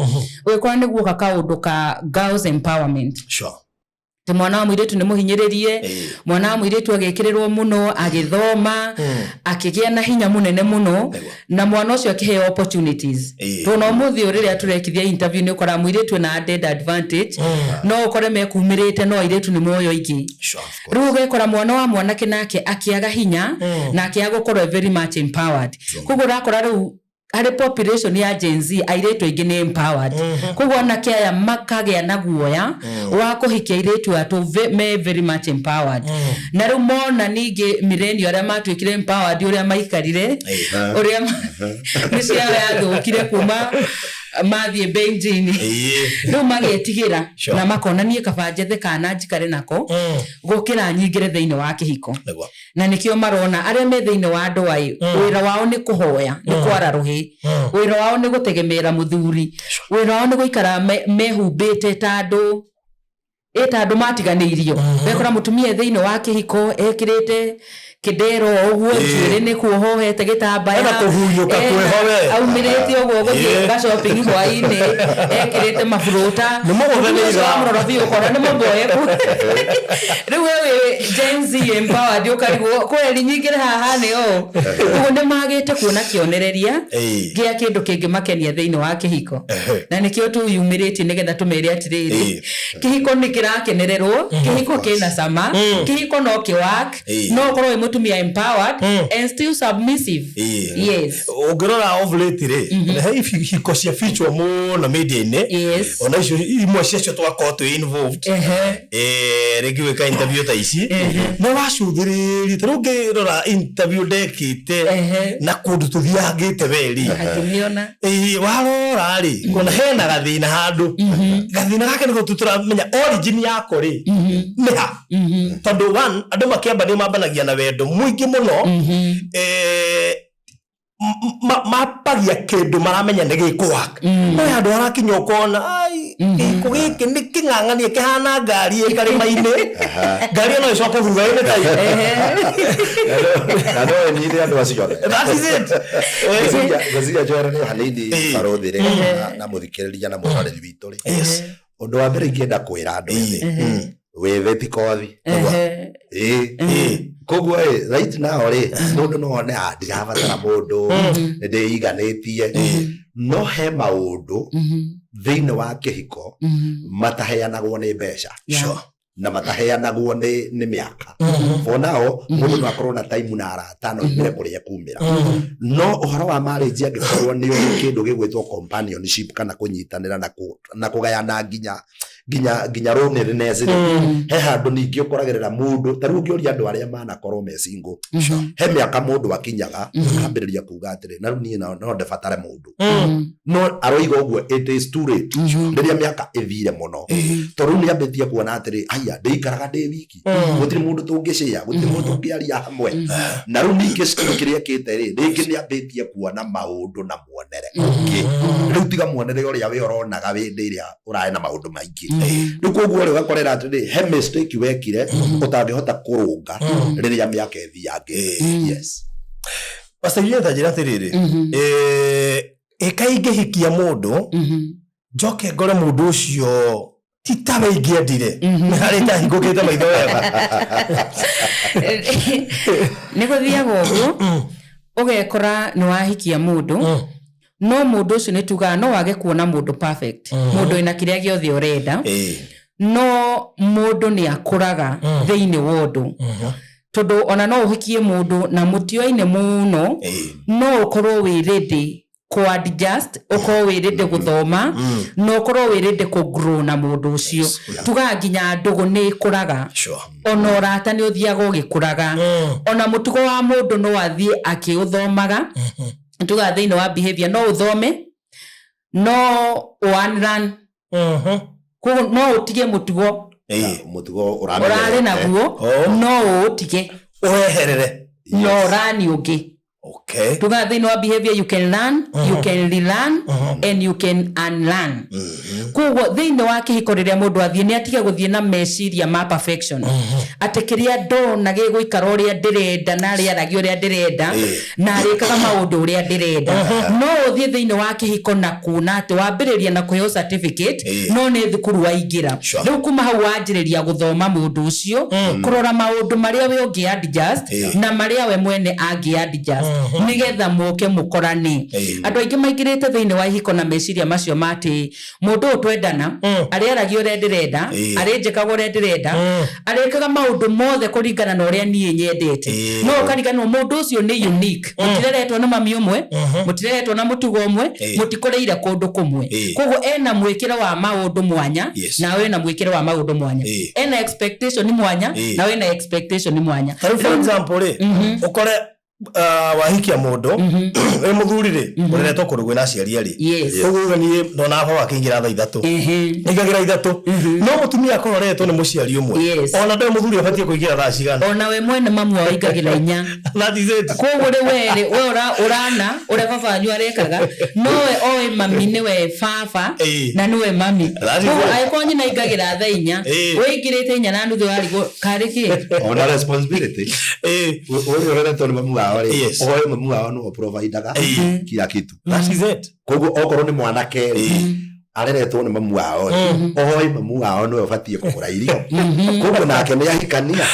ũgĩkora nĩ guoka kaũndũ ka girls empowerment, atĩ mwana wa mũirĩtu nĩ mũhinyĩrĩrie, mwana wa mũirĩtu agĩkĩrĩrwo mũno, agĩthoma, akĩgĩa na hinya mũnene mũno, na mwana ũcio akĩheo opportunities. Tondũ na ũmũthĩ ũyũ rĩrĩa tũrekithia interview, nĩ ũkoraga mũirĩtu ena added advantage, no ũkore mekumĩrĩte, no airĩtu nĩ moyo ingĩ. Rĩu ũgekora mwana wa mwanake nake akĩaga hinya na akĩaga gũkorwo very much empowered. Koguo ũrakora rĩu harĩ population ya Gen Z airĩtu aingĩ nĩ empowered, koguo anake aya makagĩa na guoya wa kũhikia airĩtu atũ me very much empowered. Na rĩu mona ningĩ millennial arĩa matuĩkire empowered, ũrĩa maikarire, ũrĩa mĩciĩ yao yathũkire kuma mathiĩ benjini, rĩu magetigĩra na makona niĩ kaba njethe kana njikare nako gũkĩra nyingĩre thĩinĩ wa kĩhiko. Na nĩkĩo marona arĩa me thĩinĩ wa ndoa ĩ, wĩra wao nĩ kũhoya, nĩ kwara rũhĩ, wĩra wao nĩ gũtegemeera mũthuri, wĩra wao nĩ gũikara mehumbĩte ta andũ ĩ ta andũ matiganĩirio. Wekora mũtumia e thĩinĩ wa kĩhiko ekĩrĩte kĩndero o ũguo, njuĩrĩ nĩ kuohohete gĩtambaya. Ena kũhunyũka kwĩho we. Aumĩrĩte ũguo gũthiĩ ga shopping hwaĩ-inĩ, ekĩrĩte maburũta. Nĩ mũgũthe Mũtumia nĩ ũcio ira. wamũrora biũ ũkona nĩ mũboeku. Rĩu we wĩ Gen Z empowered ũkarigwo kweri nyingĩre haha nĩ ũũ. Koguo nĩ magĩte kuona kĩonereria gĩa kĩndũ kĩngĩmakenia thĩinĩ wa kĩhiko, na nĩkĩo tũyumĩrĩtie nĩgetha tũmere atĩrĩrĩ, kĩhiko nĩ kĩrakenererwo, kĩhiko kĩna cama, kĩhiko no kĩwork, no ũkorwo wĩ mũtumia empowered and still submissive. Yes. Ũngĩrora of late rĩ, he hiko cia feature mũno media-inĩ. Ona icio imwe ciacio twakorwo twĩ involved, rĩngĩ gwĩka interview ta ici, nĩ wacũthĩrĩria ta rĩu ngĩrora interview ndekĩte na kũndũ tũthiangĩte weri. Akĩmĩona. Ĩĩ, warora rĩ, kuona hena gathĩna handũ, gathĩna gaka nĩko tu tũramenya origin yako rĩ nĩ ha, tondũ one, andũ makĩamba nĩ mambanagia na wendo mũingĩ mũno. Mapagia kindu maramenya nĩ gĩkũwaka, no he handũ harakinya ũkona ai gĩko gĩkĩ nĩ kĩng'ang'anie kĩhana ngari ĩ karĩma-inĩ, ngari ĩno ĩcoke thutha-inĩ ta Na no ĩnyite andũ acio othe. That is it. Ngwĩciria njoere hanini, barothi rĩ, na mũthikĩrĩria na mwĩroreri witũ rĩ, ũndũ wa mbere ingĩenda kwĩra andũ ethĩ, wĩthĩ ti kothi. Ĩĩ, koguo ĩ right now rĩ, mũndũ no one, "Ah, ndirabatara mũndũ, nĩ ndĩiganĩtie," no he maũndũ thĩinĩ wa kĩhiko mataheanagwo nĩ mbeca na mataheanagwo nĩ mĩaka. For now mũndũ no akorwo na time na arata, no imĩre kũrĩa kumĩra, no ũhoro wa marriage, angĩkorwo nĩ ũrĩ kĩndũ gĩgwĩtwo companionship kana kũnyitanĩra na kũgayana nginya loneliness rĩ, he handũ ningĩ ũkoragĩrĩra mũndũ. Ta rĩu ũngĩũria andũ arĩa manakorwo me single, he mĩaka mũndũ akinyaga akambĩrĩria kuga atĩrĩ, "Na rĩu niĩ no ndĩbatare mũndũ." No aroiga ũguo it is too late, rĩrĩa mĩaka ĩthire mũno, tondũ rĩu nĩ ambĩtie kuona atĩrĩ, aya ndĩikaraga ndĩ wiki, gũtirĩ mũndũ tũngĩcĩa, gũtirĩ mũndũ tũngĩaria hamwe. Na rĩu ningĩ skill kĩrĩa ĩkĩte rĩ, rĩngĩ nĩ ambĩtie kuona maũndũ na muonere ũngĩ rĩu, tiga muonere ũrĩa we ũronaga hĩndĩ ĩrĩa ũrarĩ na maũndũ maingĩ. Rĩu koguo rĩ, ũgakorera atĩrĩ, he mistake wekire ũtangĩhota kũrũnga rĩrĩa mĩaka ĩthiangĩ. Yes. Pastor Juliet, njĩra atĩrĩrĩ, ĩ kaĩ ingĩhikia mũndũ, njoke ngore mũndũ ũcio ti tawe ingĩendire, nĩ harĩ ndahingũkĩte maitho wega? Nĩ gũthiaga ũguo, ũgekora nĩ wahikia mũndũ, no mũndũ ũcio, nĩ tugaga no wage kuona mũndũ perfect, mũndũ wĩna kĩrĩa gĩothe ũrenda, no mũndũ nĩ akũraga thĩinĩ wa ũndũ, tondũ ona no ũhikie mũndũ na mũtioaine mũno, no ũkorwo wĩ ready kũ adjust, ũkorwo wĩ ready gũthoma, na ũkorwo wĩ ready kũ grow na mũndũ ũcio. Tugaga nginya ndũgũ nĩ ĩkũraga, ona ũrata nĩ ũthiaga ũgĩkũraga, ona mũtugo wa mũndũ no athiĩ akĩũthomaga. Tugaga thĩinĩ wa behavior no ũthome, no unlearn. Koguo no ũtige mũtugo Mũtugo ũrarĩ naguo, no ũũtige, ũheherere, no ũrani ũngĩ. Tugaga thĩinĩ wa behavior you can learn, you can relearn and you can unlearn. Koguo thĩinĩ wa kĩhiko, rĩrĩa mũndũ athiĩ, nĩ atige gũthiĩ na meciria ma perfection, atĩ kĩrĩa ndona gĩgũikara ũrĩa ndĩrenda, na arĩaragia ũrĩa ndĩrenda, na arĩkaga maũndũ ũrĩa ndĩrenda. No ũthiĩ thĩinĩ wa kĩhiko na kuona atĩ wambĩrĩria na kũheo certificate, no nĩ thukuru waingĩra. Rĩu kuma hau wanjĩrĩria gũthoma mũndũ ũcio, kũrora maũndũ marĩa we ũngĩ adjust na marĩa we mwene angĩ adjust, nĩgetha mũke mũkorane. Andũ aingĩ maingĩrĩte thĩinĩ wa ihiko na meciria macio ma atĩ mũndũ ũyũ twendana arĩaragia ũrĩa ndĩrenda, arĩnjĩkaga ũrĩa ndĩrenda, arĩkaga maũndũ mothe kũringana na ũrĩa niĩ nyendete. No ũkariganĩrwo mũndũ ũcio nĩ unique. Mũtireretwo na mami ũmwe, mũtireretwo na mũtugo ũmwe, mũtikũrĩire kũndũ kũmwe. Koguo ena mwĩkĩre wa maũndũ mwanya, nawe wĩna mwĩkĩre wa maũndũ mwanya, ena expectation mwanya, nawe wĩna expectation mwanya. Ta rĩu for example rĩ, ũkore wahikia mũndũ wĩ mũthuri rĩ, ũreretwo kũndũ kwĩna aciari erĩ. Ũguo uga niĩ ndona baba akĩingĩra thaa 3, aingagĩra 3, no mũtumia akorwo areretwo nĩ mũciari ũmwe, ona ndoĩ mũthuri abatiĩ kũingĩra thaa cigana. Ona we mwene mamu wao aingagĩra 4. That is it. Koguo rĩ, we rĩ, we ũrana ũrĩa baba wanyu arekaga, nowe oĩ mami nĩwe baba na nĩwe mami. That is Koguo it. angĩkorwo nyina aingagĩra thaa 4, wĩingĩrĩte 4:30, warigwo karĩ kĩ. Ona responsibility, ũrĩa ũreretwo nĩ mamu wao rĩ, oĩ mamu wao nĩwe providaga kila kitu. That is it. Koguo okorwo nĩ mwanake rĩ, areretwo nĩ mamu wao rĩ, oĩ mamu wao nĩwe ũbatiĩ kũgũra irio. Koguo nake nĩ ahikania,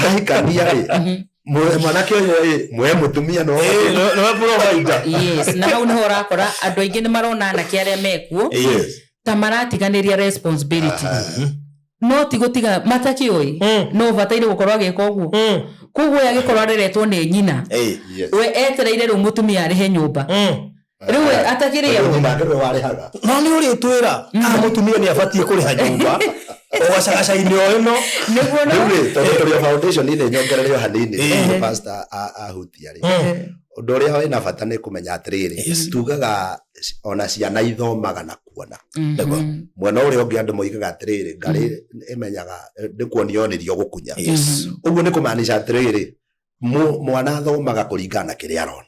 ahikania rĩ, mwanake ũyũ ĩ mwe mũtumia no Nĩwe provider. Yes, na hau niho ũrakora andũ aingĩ nĩ marona anake arĩa mekuo ta maratiganĩria responsibility, no ti gũtiga matakĩũĩ, no ũbataire gũkorwo agĩka ũguo. Koguo we agĩkorwo areretwo nĩ nyina, we etereire rĩu mũtumia arĩhe nyũmba, rĩu we atakĩrĩagwo. Nyina nĩwe warĩhaga. No nĩ ũrĩtwĩra kana mũtumia nĩ abatiĩ kũrĩha nyũmba ũgacagaca-inĩ o ĩno? Nĩguo no Rĩu rĩ, tondũ tũrĩ o foundation-inĩ, nyongerere o hanini. Pastor ahutia rĩ, ũndũ ũrĩa wĩna bata nĩ kũmenya atĩrĩrĩ, tugaga ona ciana ithomaga na kuona. Mwena ũrĩa ũngĩ andũ moigaga atĩrĩrĩ, ngarĩ ĩmenyaga nĩ kuonio onirio gũkunya. Ũguo nĩ kũmaanisha atĩrĩrĩ, Mwana athomaga kũringana na kĩrĩa arona.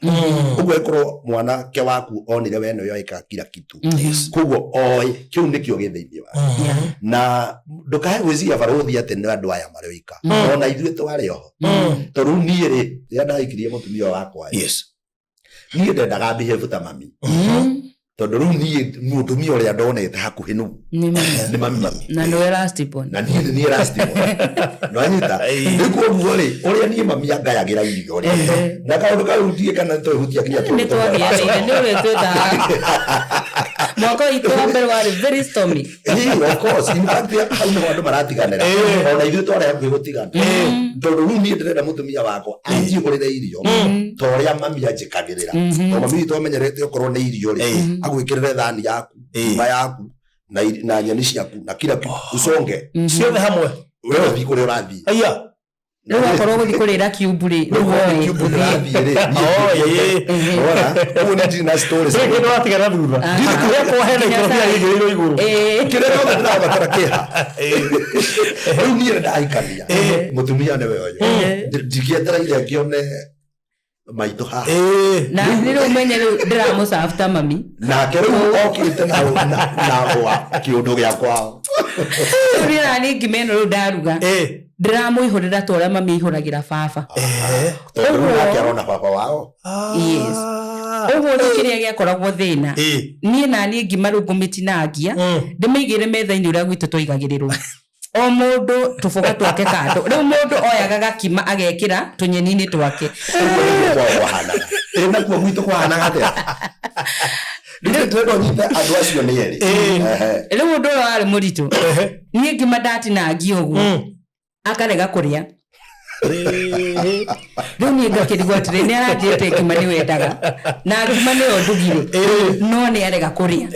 Ũguo ĩkorwo mwanake waku onire we nĩwe ĩkaga kila kitu, koguo oĩ kĩu nĩkĩo gĩ thĩinĩ wake. Na ndũkae gwĩciria barũthi atĩ nĩ andũ aya marĩ oika, ona ithuĩ twarĩ oho. Tondũ rĩu niĩ rĩ, rĩrĩa ndahikirie mũtumia ũyũ wakwa rĩ, niĩ ndendaga behave ta mami, tondũ rĩu niĩ mũtumia ũrĩa ndonete hakuhĩ nũ Nĩ mami. Nĩ mami. Mami. Na nĩwe last born. Na niĩ nĩ niĩ last born. Nĩwanyita? Rĩu koguo rĩ, ũrĩa niĩ mami angayagĩra irio rĩ, na kaũndũ kau ndiĩ kana nĩtwehutia nginya Nĩ twagianĩire, nĩ ũrĩa twĩtaga mwaka witũ wa mbere warĩ very stormy. Ĩĩ, of course. In fact, hau nĩho andũ maratiganĩra. Ona ithuĩ twarĩ hakuhĩ gũtigana, tondũ rĩu niĩ ndĩrenda mũtumia wakwa anjihũrĩre irio ta ũrĩa mami anjĩkagĩrĩra, tondũ mami witũ amenyerete okorwo nĩ irio rĩ, agwĩkĩrĩre thani yaku, ngima yaku na nyeni ciaku na kila kitu, usonge Ciothe hamwe. We ũthiĩ kũrĩa ũrathiĩ. Aya. Rĩu akorwo gũthiĩ kũrĩra kiumbu rĩ, rĩu woe Kiumbu ũthiĩ. ndĩrathiĩ rĩ, niĩ Oh, thiĩte. ĩĩ. Wona? Ũguo nĩ ndirĩ na stories. Ndũrĩ kĩndũ watigana thutha. Kũrĩa kwa hena Nginya ikorobia cai. rĩigĩrĩirwo igũrũ. Kĩrĩa gĩothe ndĩrabatara kĩha. Rĩu niĩ ndahikania mũtumia nĩwe ũyũ, ndingĩetereire ngĩone maitũ haha. Na nĩ rĩu menye rĩu ndĩramũcabu ta mami. Nake rĩu okĩte na gwa kĩũndũ gĩa kwao. Rĩu niĩ nani ngima ĩno rĩu ndaruga, ndĩramũihũrĩra ta ũrĩa mami aihũragĩra baba. Tondũ rĩu nake arona baba wao. Yes. Ũguo rĩu kĩrĩa gĩakoragwo thĩna, niĩ naniĩ ngima rĩu ngũmĩtinangia, ndĩmĩigĩre metha-inĩ ũrĩa gwitũ twaigagĩrĩrwo, o mũndũ tũboga twake kando. Rĩu mũndũ oyaga gakima agekĩra tũnyeni-inĩ twake. Ũguo nĩguo kwao kwahanaga. Ĩ, nakuo gwitũ kwahanaga atĩa? Rĩu ndĩrenda ũnyite andũ acio nĩ erĩ. Ehe. Rĩu ũndũ ũrĩa warĩ mũritũ, niĩ ngima ndatinangia ũguo, akarega kũrĩa. Rĩu niĩ ngakĩrigwo atĩrĩ, nĩ aranjĩrĩte ngima nĩ wendaga na ngima nĩyo ndugire, no nĩ arega kũrĩa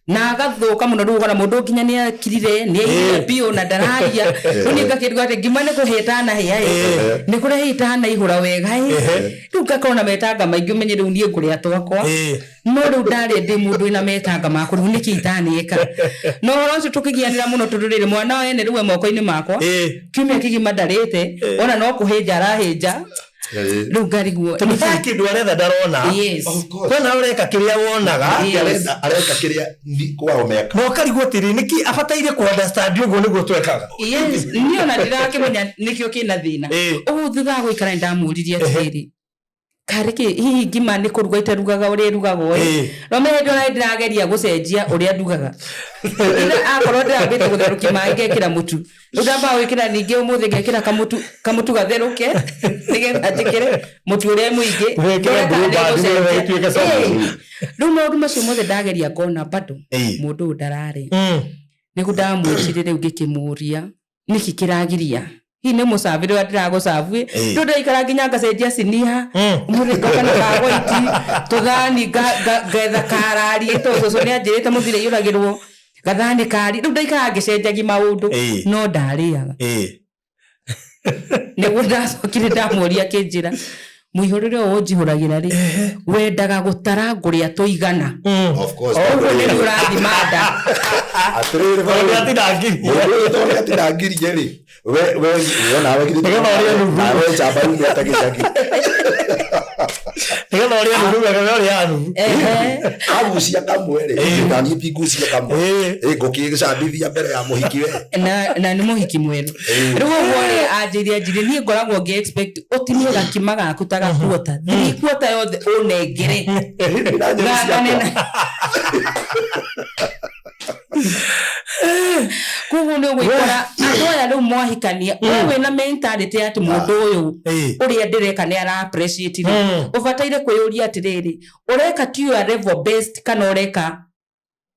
na agathũka mũno. Rĩu ũkona mũndũ nginya nĩ akirire, nĩ aigire biũ na ndararia. Rĩu niĩ ngakĩrigwo atĩ ngima nĩ kũhĩa ĩtanahĩa ĩ, nĩ kũrĩa ĩtanaihũra wega ĩ. Rĩu ngakorwo na metanga maingĩ, ũmenye rĩu niĩ ngũrĩa twakwa, no rĩu ndarĩ ndĩ mũndũ wĩna metanga makwa, rĩu nĩkĩ itanĩka? Na ũhoro ũcio tũkĩgianĩra mũno, tondũ rĩrĩ mwana wene rĩu e moko-inĩ makwa, kiumia kĩgima ndarĩte, ona no kũhĩnja arahĩnja. Rĩu ngarigwo Tondũ he kĩndũ aretha ndarona. Yes. Of course. Kwena ũreka kĩrĩa wonaga. Yes. Areka kĩrĩa kwao meka. Na ũkarigwo atĩrĩ, nĩkĩ abataire kũ understand ũguo nĩguo twekaga. Yes, niĩ ona ndirakĩmenya nĩkĩo kĩna thĩna. Ũguo thutha wa gũikara nĩ ndamũririe atĩrĩrĩ, karĩ kĩ hihi ngima nĩ kũruga itarugaga ũrĩa ĩrugagwo ĩ? No me hĩndĩ ona ndĩrageria gũcenjia ũrĩa ndugaga. Ira akorwo ndĩrambĩte gũtherũkia maĩ ngekĩra mũtu, rĩu ndambaga gwĩkĩra ningĩ ũmũthĩ ngekĩra kamũtu, kamũtu gatherũke, nĩgetha njĩkĩre mũtu ũrĩa mũingĩ. Wĩkĩre Ndore kana Blue Band nĩgũcenjia. nĩgetha ĩtuĩke soft. Rĩu maũndũ macio mothe ndageria ngona bado mũndũ ũyũ ndararĩa. Nĩguo ndamwĩtire rĩu ngĩkĩmũria nĩkĩ kĩragiria, hihi nĩ mũcabi rĩrĩa ndĩragũcabu ĩ? Rĩu ndĩraikara nginya ngacenjia sinia, ũmũthĩ ngoka na kagwaiti tũthani, ngetha karari, tondũ cũcũ nĩ anjĩrĩte mũthire iyũragĩrwo gathani kari. Rĩu ndaikara ngĩcenjagia maũndũ, no ndarĩaga. Nĩguo ndacokire ndamũria, akĩnjĩra mũihũrĩre ũyũ ũnjihũragĩra rĩ, wendaga gũtara ngũrĩa tũigana. Of course. Ũguo nĩ ũrathima nda. Atĩrĩrĩ, Tondũ barũthi. nĩatinangirie. Mũndũ ũyũ tondũ nĩatinangirie rĩ, we nawe githĩ Nĩgetha ũrĩe nuthu. Nawe njamba yumĩte gĩcagi. Nĩgetha ũrĩe nuthu, wega ũrĩa nuthu. Agucia kamwe rĩ, naniĩ ndingucia kamwe. Ĩ, ngũkĩcambithia mbere ya mũhiki we. Na nĩ mũhiki mwerũ. Rĩu ũguo rĩ, anjĩire anjĩire niĩ ngoragwo ngĩ expect ũtinie gakima gaku ta gakuota, three quarter yothe ũnengere. Na nyeni Ngakane ciakwa. Koguo nĩ ũgwĩkora andũ aya rĩu mwahikania, we wĩna mentality ya atĩ mũndũ ũyũ ũrĩa ndĩreka nĩ ara appreciate rĩ, ũbataire kwĩyũria atĩrĩrĩ, ũreka to your level best kana ũreka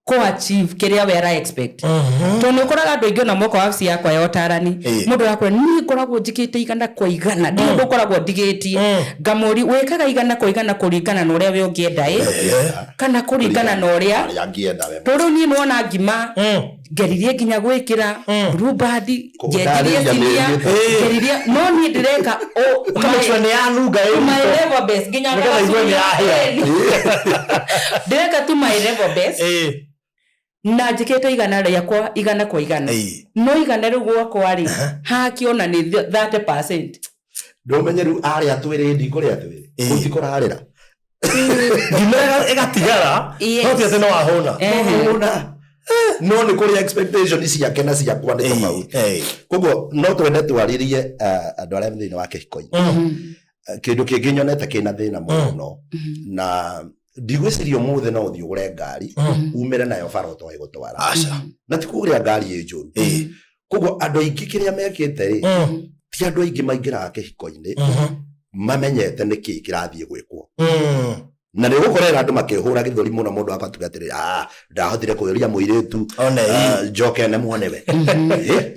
kũ achieve kĩrĩa we ara expect? Tondũ nĩ ũkoraga andũ aingĩ ona moka wabici yakwa ya ũtarani, mũndũ arakwĩra niĩ ngoragwo njĩkĩte 100%, ndirĩ ũndũ ngoragwo ndigĩtie. Ngamũri wĩkaga 100% kũringana na ũrĩa we ũngĩenda ĩ, kana kũringana na ũrĩa Arĩa angĩenda we. Tondũ rĩu niĩ nĩwona ngima ngeririe nginya gwĩkĩra Blue Band, njenjirie Kũndarĩria cinia, mĩrĩre. ngeririe, no niĩ ndĩreka Ũkamake nĩ yanunga to my level best nginya Nĩgetha igue nĩ yahĩa. Ndĩreka to my level best na njĩkĩte igana rĩakwa 100%, no igana rĩu gwakwa rĩ, hakĩona nĩ 30%. Ndũmenye rĩu arĩa twĩrĩ ndikũrĩa twĩrĩ. Ĩĩ. Kũu ti kũrarĩra. Ngima ĩgatigara. Yes. No ti atĩ no wahũna. Ehe. Ona. No nĩ kũrĩ expectation ciake na ciakwa nĩ tofauti. Ĩĩ. Koguo no twende twarĩrie andũ arĩa me thĩinĩ wa kĩhiko-inĩ. Kĩndũ kĩngĩ nyonete kĩna thĩna mũno na ndigwĩciria ũmũthĩ no ũthiĩ ũgũre ngari umĩre nayo bara ũtoĩ gũtwara. Aca. Na ti kũgũrĩa ngari ĩ njũru. Ĩĩ. Koguo andũ aingĩ kĩrĩa mekĩte rĩ, ti andũ aingĩ maingĩraga kĩhiko-inĩ mamenyete nĩ kĩĩ kĩrathiĩ gwĩkwo. Na nĩ ũgũkorera andũ makĩhũra gĩthũri mũno mũndũ akatuga atĩrĩ, ah, ndahotire kũũria mũirĩtu One ĩĩ. njoke nemwo nĩwe.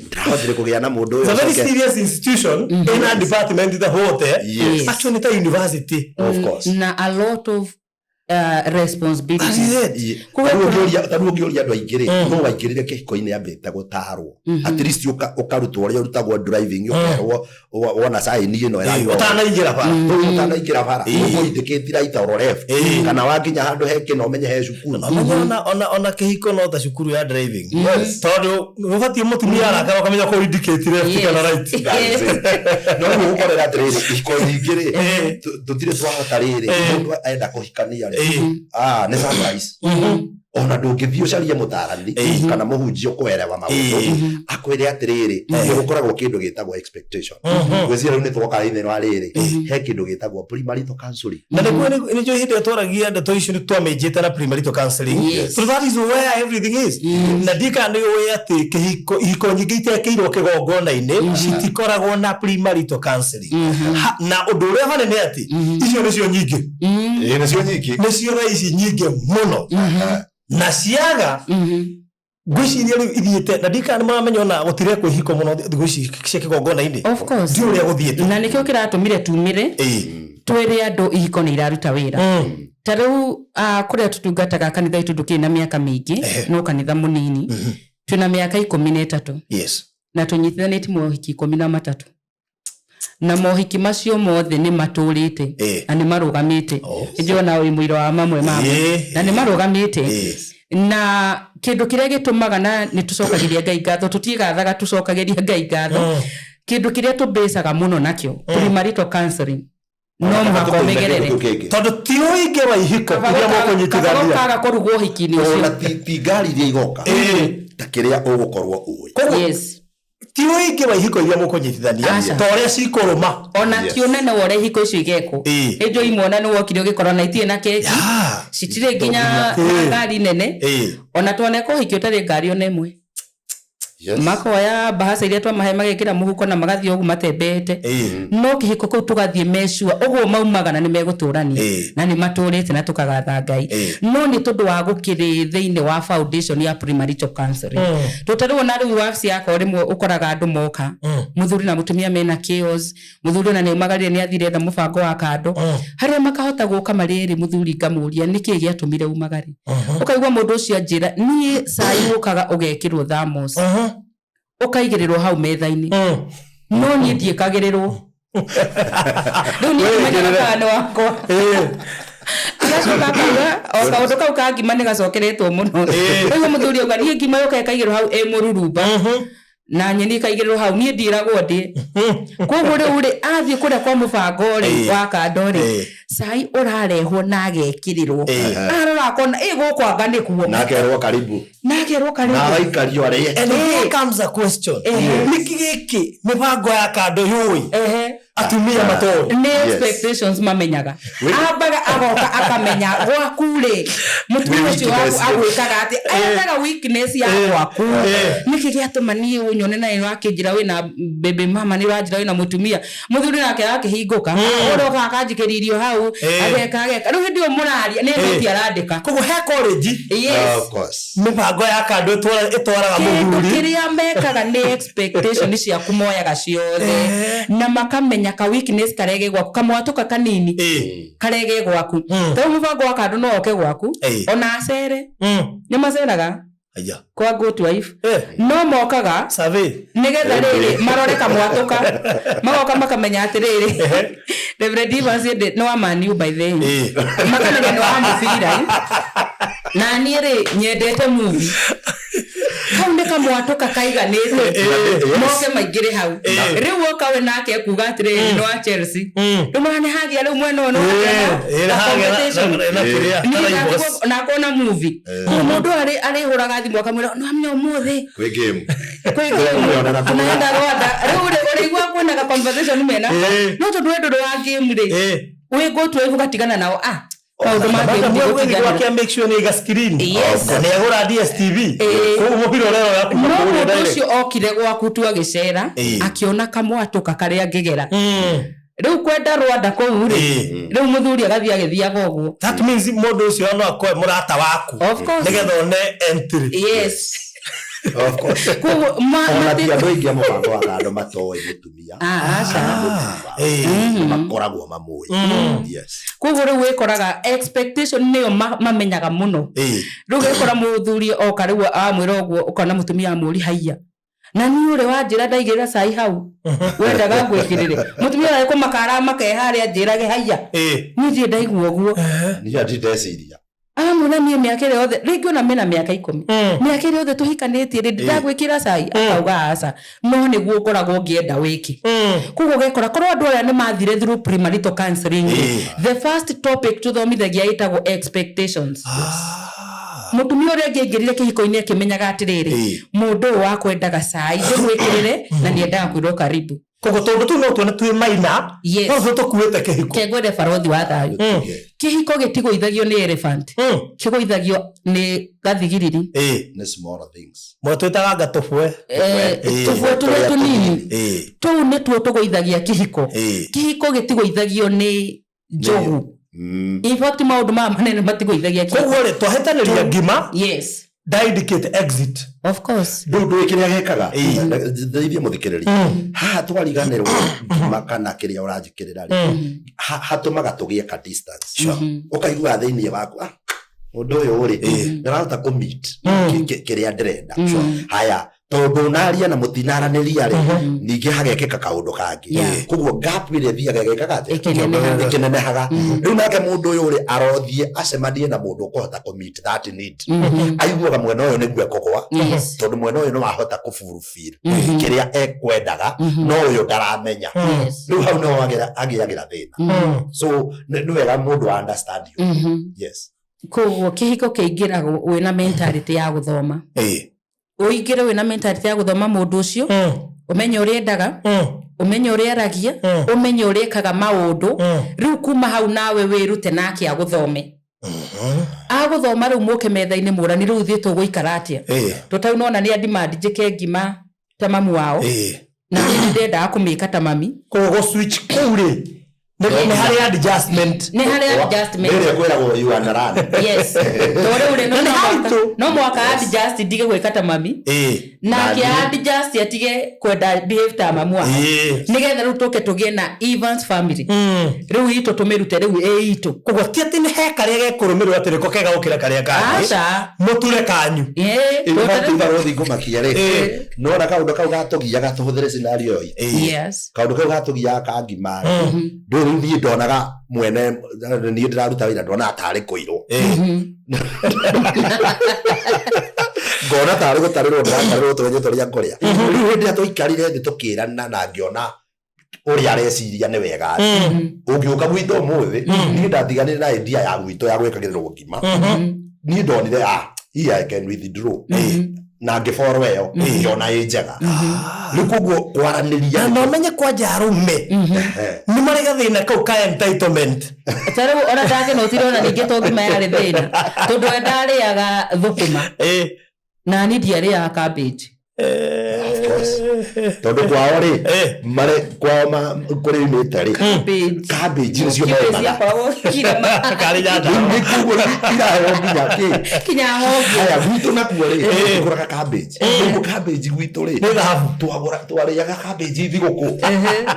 Ndahotire kũgĩa na mũndũ It's a ũyũ very njoke. serious institution ina department the wote. Yes. Actually ta university. Of course. Na a lot of responsibilities. That is it. Koguo Tarĩu kũra- ũngĩũria tarĩu ũngĩũria andũ aingĩ rĩ, nũ waingĩrire kĩhiko-inĩ ambĩte gũtarwo. At least ũkarutwo ũrĩa ũrutagwo driving, ũkerwo wona sign ĩno ĩranyua. Ũtanaingĩra bara. Rĩu ũtanaingĩra bara, Ĩĩ. ũguo indicate right or left. Ĩĩ. Kana wakinya handũ he kĩna ũmenye he cukuru. Ũmenye ona kĩhiko no ta cukuru ya driving. Tondũ ũbatiĩ mũtumia arakara ũkamenya kũ indicate left Yes. kana right. That's it. No rĩu ũgũkorera atĩrĩrĩ, ihiko nyingĩ rĩ, tũtirĩ twahota rĩrĩ, mũndũ enda kũhikania rĩ, ah, nĩ surprise. Ona ndũngĩthiĩ ũcarie mũtaarani kana mũhunjia ũkũerewa maũndũ akwĩre atĩrĩrĩ, nĩ gũkoragwo kĩndũ gĩtagwo expectation. Ngwĩciria rĩu nĩ twoka thĩinĩ wa rĩrĩ, he kĩndũ gĩtagwo premarital counseling. Na nĩguo nĩkĩo hĩndĩ ĩrĩa twaragia ndeto icio nĩ twamĩnjĩte na premarital counseling. Yes. So that is where everything is. Na ndika nĩ ũĩ atĩ kĩhiko ihiko nyingĩ itekĩirwo kĩgongona-inĩ citikoragwo na premarital counseling. Na ũndũ ũrĩa hanene nĩ atĩ icio nĩcio nyingĩ. Ĩĩ, nĩcio nyingĩ. Nĩcio thaa ici nyingĩ mũno. Na ciaga ngwĩciria rĩu ithiĩte na ndika nĩ maramenya ona gũtirekwo ihiko mũno thikũ ici cia kĩgongona-inĩ. Of course. Ndiũĩ ũrĩa gũthiĩte. Na nĩkĩo kĩratũmire tumire Ĩĩ. twĩre andũ ihiko nĩ iraruta wĩra. Ta rĩu kũrĩa tũtungataga kanitha itũ ndũkĩrĩ na mĩaka mĩingĩ, no kanitha mũnini. Twĩna mĩaka 13. Yes. Na tũnyitithanĩtie mohiki 13. Na mohiki macio mothe nĩ matũrĩte na nĩ marũgamĩte. Nĩndĩrona wĩ mũira wa mamwe mamo. Na nĩ marũgamĩte. Na kĩndũ kĩrĩa gĩtũmaga na nĩ tũcokagĩria Ngai ngatho, tũtiĩgathaga tũcokagĩria Ngai ngatho. Kĩndũ kĩrĩa tũmbĩcaga mũno nakĩo, premarital counseling. No mũhaka ũmenyerere. Tondũ ti ũingĩ wa ihiko iria mũkũnyitithania. Kaga kũrugwo ũhiki-inĩ Ona ũcio. ti ngari iria igoka ta kĩrĩa ũgũkorwo ũĩ. Koguo Yes. ti ũingĩ wa ihiko iria mũkũnyitithania Aca. ta ũrĩa cikũrũma. Ona ti ũnene wa ũrĩa ihiko icio igekwo. Ĩĩ. Nĩ njũĩ imwe ona nĩ wokire ũgĩkora na itirĩ na keki. Citirĩ nginya ngari nene. Ona twoneka ũhiki ũtarĩ ngari ona ĩmwe. Yes. Makoya mbahaca iria twamahe magekĩra mũhuko na magathiĩ ũguo matembeete. No kĩhiko kĩu tũgathiĩ mecua ũguo maumaga na nĩ megũtũrania. Na nĩ matũrĩte na tũkagatha Ngai. No nĩ tondũ wa gũkĩrĩ thĩinĩ wa foundation ya premarital counseling. Tũtarĩ na rĩu wabici yakwa rĩmwe ũkoraga andũ moka. Mũthuri na mũtumia mena chaos. Mũthuri ona nĩ aumagarire nĩ athire etha mũbango wa kando. Harĩa makahota gũka marĩ erĩ mũthuri ngamũria nĩkĩĩ gĩatũmire umagare. Ũkaigua mũndũ ũcio anjĩra niĩ cai ũkaga ũgekĩrwo thermos. Ũkaigĩrĩrwo hau metha-inĩ. No niĩ ndiĩkagĩrĩrwo. Rĩu niĩ ndimenyaga kana nĩ wakwa. Agacoka akauga o kaũndũ kau ka ngima nĩ gacokeretwo mũno. Rĩu mũthuri auga niĩ ngima yũka ĩkaigĩrwo hau ĩ mũrurumba. Na nyeni ikaigĩrĩrwo hau niĩ ndiĩragwo ndĩe. Koguo rĩu rĩ athiĩ kũrĩa kwa mũbango rĩ wa kando rĩ, cai ũrarehwo na agekĩrĩrwo. Arora akona ĩ gũkũ anga nĩkuo. Na akerwo karibu. Na akerwo karibu. Na agaikario arĩe. And here comes a question. Nĩkĩ gĩkĩ mĩbango ya kando yũĩ atumia matoĩ? Nĩ expectations mamenyaga. Ambaga agoka akamenya gwaku rĩ mũtumia ũcio waku agwĩkaga atĩ ethaga weakness ya gwaku. Nĩkĩ gĩatũma niĩ ũnyone na nĩũrakĩnjĩra wĩna baby mama, nĩũranjĩra wĩna mũtumia. Mũthuri nake akĩhingũka ũroka akanjikĩria irio hau ageka ageka. Rĩu hĩndĩ ĩyo mũraria nĩ noti arandĩka. Koguo he college Yes. Of course. mĩbango ya kando ĩtwaraga Kĩndũ mũthuri. kĩrĩa mekaga nĩ expectation ciaku moyaga ciothe na makamenya ka weakness karege gwaku kamwatũka kanini karege gwaku. Tarĩu mũbango wa kando no oke gwaku ona acere. Nĩ maceraga kwa good wife. No mokaga Survey. nĩgetha rĩrĩ marore kamwatũka magoka makamenya atĩrĩrĩ Reverend Evans nĩ wa Man U by the way. Makamenya nĩ wa mũbira. Na niĩ rĩ nyendete movie. Hau nĩ kamwatũka kaiganĩte moke maingĩre hau. Rĩu woka we nake ekuga atĩrĩrĩ, nĩ wa Chelsea, rĩu mara nĩ hagĩa rĩu mwena ũyũ nĩ wagĩa na competition. Niĩ na akona movie. Koguo mũndũ arĩhũraga thimũ akamwĩra, no amenya ũmũthĩ Kwĩ game. Kwĩ game anaenda Rwanda. Rĩu rĩ, ũrĩigua kwĩna ga conversation mena, no tondũ we ndũrĩ wa game rĩ, wĩ go to ũgatigana nao, ah, maũndũ ma game ndigũtigana. Gwake make sure nĩ aiga screen. Na nĩ agũra DSTV. Koguo mũbira ũrerora kuma No kũrĩa mũndũ direct. ũcio okire gwaku tu agĩcera, akĩona kamwatũka karĩa angĩgera rĩu kwenda Rwanda kũu rĩ, rĩu mũthuri agathiĩ agĩthiaga ũguo. That means mũndũ ũcio no akoe mũrata waku Of course. nĩgetha one entry. Yes. Of course. Koguo Ona ti andũ aingĩ a mũbango wa kando matoĩ mũtumia Ah, aca. kana mũthuri wao. Makoragwo mamũĩ. Yes. Koguo rĩu wĩkoraga expectation nĩyo mamenyaga mũno. Rĩu wĩkora mũthuri oka rĩu amwĩra ũguo, ũkona mũtumia amũri, haiya, na niĩ ũrĩ wanjĩra ndaigĩrĩra cai hau wendaga ngwĩkĩrĩre. Mũtumia arĩ kũmakara makeha harĩa anjĩrage, haiya, niĩ ndirĩ ndaigua ũguo. Niĩ ndindeciria. Amwĩra, niĩ mĩaka ĩrĩa yothe, rĩngĩ ona mena mĩaka 10, mĩaka ĩrĩa yothe tũhikanĩtie rĩ, ndagwĩkĩra cai? Akauga aca, no nĩguo ngoragwo ngĩenda wĩke. Koguo ũgekora korwo andũ aya nĩ mathire through premarital counseling rĩ, the first topic tũthomithagia ĩtagwo expectations. Mũtumia ũrĩa angĩaingĩrire kĩhiko-inĩ akĩmenyaga atĩrĩrĩ, mũndũ ũyũ wakwendaga cai ndĩmwĩkĩrĩre na nĩendaga kwĩrwo karibu. Koguo tũndũ tũu no tuone twĩ maina, no tuo tũkuĩte kĩhiko. Kengwende barothi wa thayũ, kĩhiko gĩtigũithagio nĩ elephant, kĩgũithagio nĩ gathigiriri. Nĩ small things. Mwe twĩtaga ngatũbwe. Tũbwe tũrĩa tũnini tũu nĩtuo tũgũithagia kĩhiko. Kĩhiko gĩtigũithagio nĩ njogu. In fact, maũndũ maya manene matigũithagia kĩhiko. Koguo rĩ, twahĩtanĩria ngima, da indicate exit. Of course. Ndũ ndũĩ kĩrĩa gĩkaga ndeithie mũthikĩrĩria haha, twariganĩrwo ngima kana kĩrĩa ũranjĩkĩrĩra rĩ, hatũmaga tũgĩe ka distance. Ũkaigua thĩinĩ waku, ah, mũndũ ũyũ rĩ, ndarahota kũ meet kĩrĩa ndĩrenda. Haya, tondũ naria na mũtinaranĩria rĩ, ningĩ hagekĩka kaũndũ kangĩ. Koguo gap ĩrĩa ĩthiaga ĩgĩkaga atĩa? Ĩkĩnenehaga. Ĩkĩnenehaga. Rĩu nake mũndũ ũyũ rĩ, arothiĩ acemanie na mũndũ ũkũhota kũ meet that need. Aiguaga mwena ũyũ nĩguo ekũgwa, tondũ mwena ũyũ nĩ wahota kũ fulfill kĩrĩa ekwendaga, no ũyũ ndaramenya. Rĩu hau nĩho agĩagĩra thĩna. So nĩ wega mũndũ understand you. Yes. Koguo kĩhiko kĩingĩragwo wĩna mentality ya gũthoma. Ũingĩre wĩna mentality ya gũthoma mũndũ ũcio, ũmenye ũrĩa endaga, ũmenye ũrĩa aragia, ũmenye ũrĩa ekaga maũndũ. Rĩu kuma hau nawe wĩrute nake agũthome, agũthoma. Rĩu mũke metha-inĩ mũrani, rĩu ithuĩ tũgũikara atĩa? Tũtau nona nĩ andimandi njĩke ngima ta mamu wao, na niĩ ndendaga kũmĩka ta mami. Koguo gũ switch kũu rĩ, nĩ harĩ adjustment. Nĩ harĩ adjustment. Nĩ ĩrĩa kwĩragwo you understand. Yes, to rĩu rĩ, no Na nĩ mũhaka- haritũ. no mũhaka adjust ndige gwĩka ta mami, nake adjust atige kwenda behave ta mamu wao, nĩgetha rĩu tũke tũgĩe na Evans family. Rĩu itũ tũmĩrute rĩu ĩ itũ. Koguo ti atĩ nĩ he karĩa gekũrũmĩrĩrwo atĩ nĩko kega gũkĩra karĩa kangĩ. Aca. Mũture kanyu. Barothi ngũmakia rĩ, nona kaũndũ kau gatũgiaga tũhũthĩre scenario ĩyo itũ. Kaũndũ kau gatũgiaga ka ngima rĩ, ndũĩ rĩu niĩ ndonaga mwene, niĩ ndĩraruta wĩra, ndonaga tarĩ kũirwo, ngona tarĩ gũtarĩrwo ndĩratarĩrwo twenye tũrĩa ngũrĩa. Rĩu hĩndĩ ĩrĩa twaikarire thĩ tũkĩrana na ngĩona ũrĩa areciria nĩ wega rĩ, ũngĩũka gwitũ ũmũthĩ, niĩ ndatiganire na idea ya gwitũ ya gwĩkagĩrĩrwo ngima. Niĩ ndonire, ah, here I can withdraw na ngĩborwo ĩyo, ngĩona ĩ njega. Rĩu koguo kwaranĩria Na no menye kwanja arũme nĩ marĩ gathĩna kau ka entitlement. Ta rĩu ona ndakĩnotire, ona ningĩ to ngima yarĩ thĩna, tondũ we ndarĩaga thũkũma na niĩ ndiarĩaga cabbage. Of course. Tondũ kwao rĩ, marĩ kwao kũrĩa imĩte rĩ, Cabbage. Cabbage nĩcio Kibe marĩmaga. ciakoragwo kirema. Karĩ nyanda. Rĩu nĩ koguo iraheo nginya kĩ Kinya ng'ombe. Haya, gwitũ nakuo rĩ, tũgũraga cabbage. Koguo cabbage gwitũ rĩ, Nĩ thahabu. Twagũra, twarĩaga cabbage thigũkũ,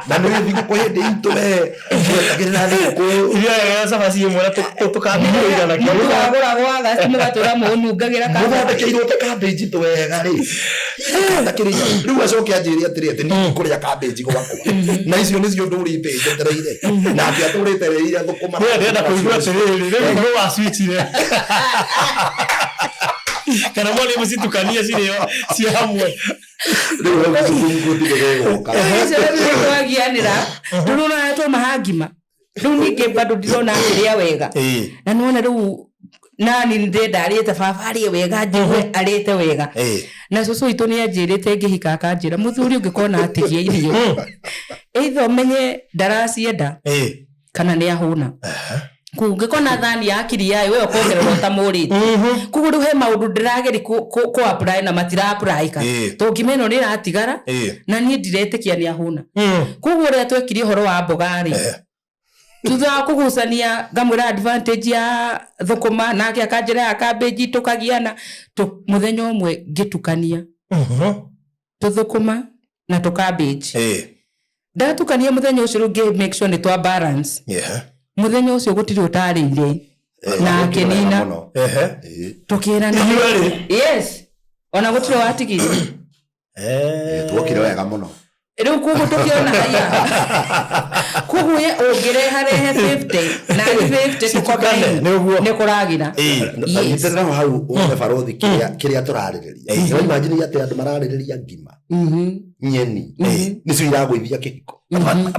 na nĩ thigũkũ hĩndĩ itũ we twetagĩrĩra thigũkũ. Irio wega cabaci ĩmwe na tũkamĩigana. Mũtu wagũragwo August mũgatũra mũnungagĩra cabbage. Mũthondekeirwo ta cabbage twega rĩ, ndakĩrĩa. Rĩu acoke anjĩre atĩrĩ, atĩ niĩ kũrĩa cabbage gwakwa, na icio nĩcio ndũrĩte njetereire, nake atũrĩte rĩire thũkũma. Ndĩrenda kũigua atĩrĩrĩ, rĩu nĩ wa switchire. Kana mwana mũcitukanie cirĩo ciĩ hamwe. Rĩu hau gĩcukuru gĩgũka. Twagianĩra ndũrona twauma ngima rĩu ningĩ bado ndirona akĩrĩa wega. Na nĩwona rĩu nani ndĩrenda arĩte baba arĩe wega, njigue arĩte wega. Na cũcũ witũ nĩ anjĩrĩte ngĩhika, akanjĩra mũthuri ũngĩkona atigia irio, either ũmenye ndaracienda kana nĩ ahũna. Koguo ũngĩkona thani ya kiri yayo we ũkongerera ũtamũrĩte. Koguo rĩu he maũndũ ndĩrageria kũ apply na matira apply ka. Tondũ ngima ĩno nĩ ĩratigara na niĩ ndiretĩkia nĩ ahũna. Koguo ũrĩa twekirie ũhoro wa mboga rĩ, thutha wa kũgucania ngamwĩra advantage ya thũkũma, nake akanjĩra ya cabbage, tũkagiana. Mũthenya ũmwe ngĩtukania tũthũkũma na tũ cabbage. Ndatukania mũthenya ũcio, rĩu ngĩ make sure nĩ twa balance. Mũthenya ũcio gũtirĩ ũtarĩire na akĩnina. Tũkĩrana. Inyuerĩ? Yes, ona gũtirĩ watigire. Tuokire wega mũno. Rĩu koguo tũkĩona haya, koguo ye ũngĩreharehe 50 na 50 Citukane, nĩ ũguo. Nĩ kũragĩra. Yes. Nyitĩrĩra hau wone barothi kĩrĩa tũrarĩrĩria. No imagine atĩ andũ mararĩrĩria ngima, nyeni nĩcio iragũithia kĩhiko.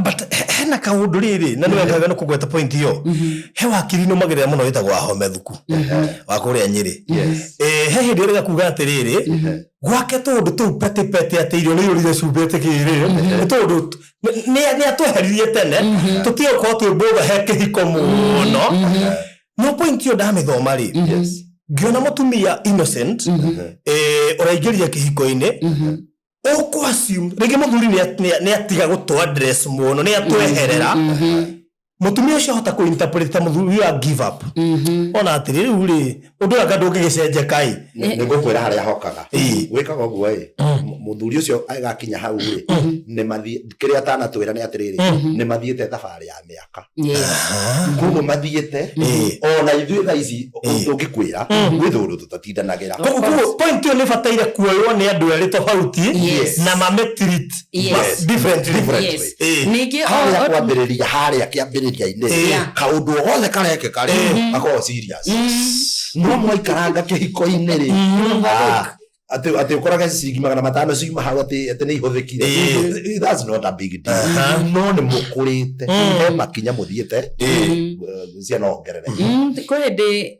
But hena kaũndũ rĩrĩ na nĩ wega nĩ kũgweta point ĩyo. He wakiri nũmagĩrĩra mũno wĩtagwo Wahome Thuku wa kũrĩa Nyĩrĩ. He hĩndĩ ĩrĩa kuga atĩrĩrĩ, gwake tũndũ tũu petĩ petĩ atĩ irio nĩ irũrire cumbĩ atĩ kĩrĩ nĩ tũndũ nĩ atweheririe tene, tũtige gũkorwo twĩ mbũga he kĩhiko mũno. No point ĩyo ndamĩthoma rĩ, ngĩona mũtumia innocent ũraingĩria kĩhiko-inĩ, ũkũ assume rĩngĩ mũthuri nĩ atiga gũtũ address mũno, nĩ atweherera. Mũtumia ũcio ahota kũ interpret ta mũthuri ũyũ a give up, ona atĩrĩ rĩu rĩ ũndũ ũyũ anga ndũngĩgĩcenjeka ĩ. Nĩ ngũkwĩra harĩa hokaga. Gwĩkaga ũguo ĩ, mũthuri ũcio agakinya hau rĩ, nĩ mathiĩ kĩrĩa atanatwĩra nĩ atĩrĩrĩ, nĩ mathiĩte thabarĩ ya mĩaka. Koguo mathiĩte ona ithuĩ thaa ici ũngĩkwĩra gwĩ thũndũ tũtatindanagĩra. Koguo point ĩyo nĩ ĩbataire kuoywo nĩ andũ erĩ tofauti na mame treat differently. Differently. Ningĩ harĩa kwambĩrĩria, harĩa kĩambĩrĩria-inĩ, kaũndũ o gothe karekĩka rĩ, gakoragwo serious. No mwaikaranga kĩhiko-inĩ rĩ, atĩ ũkorage ciringi 500 ciuma hau atĩ nĩ ihũthĩkire, that's not a big deal. No nĩ mũkũrĩte, he makinya mũthiĩte, ciana ongerere. Kwĩ hĩndĩ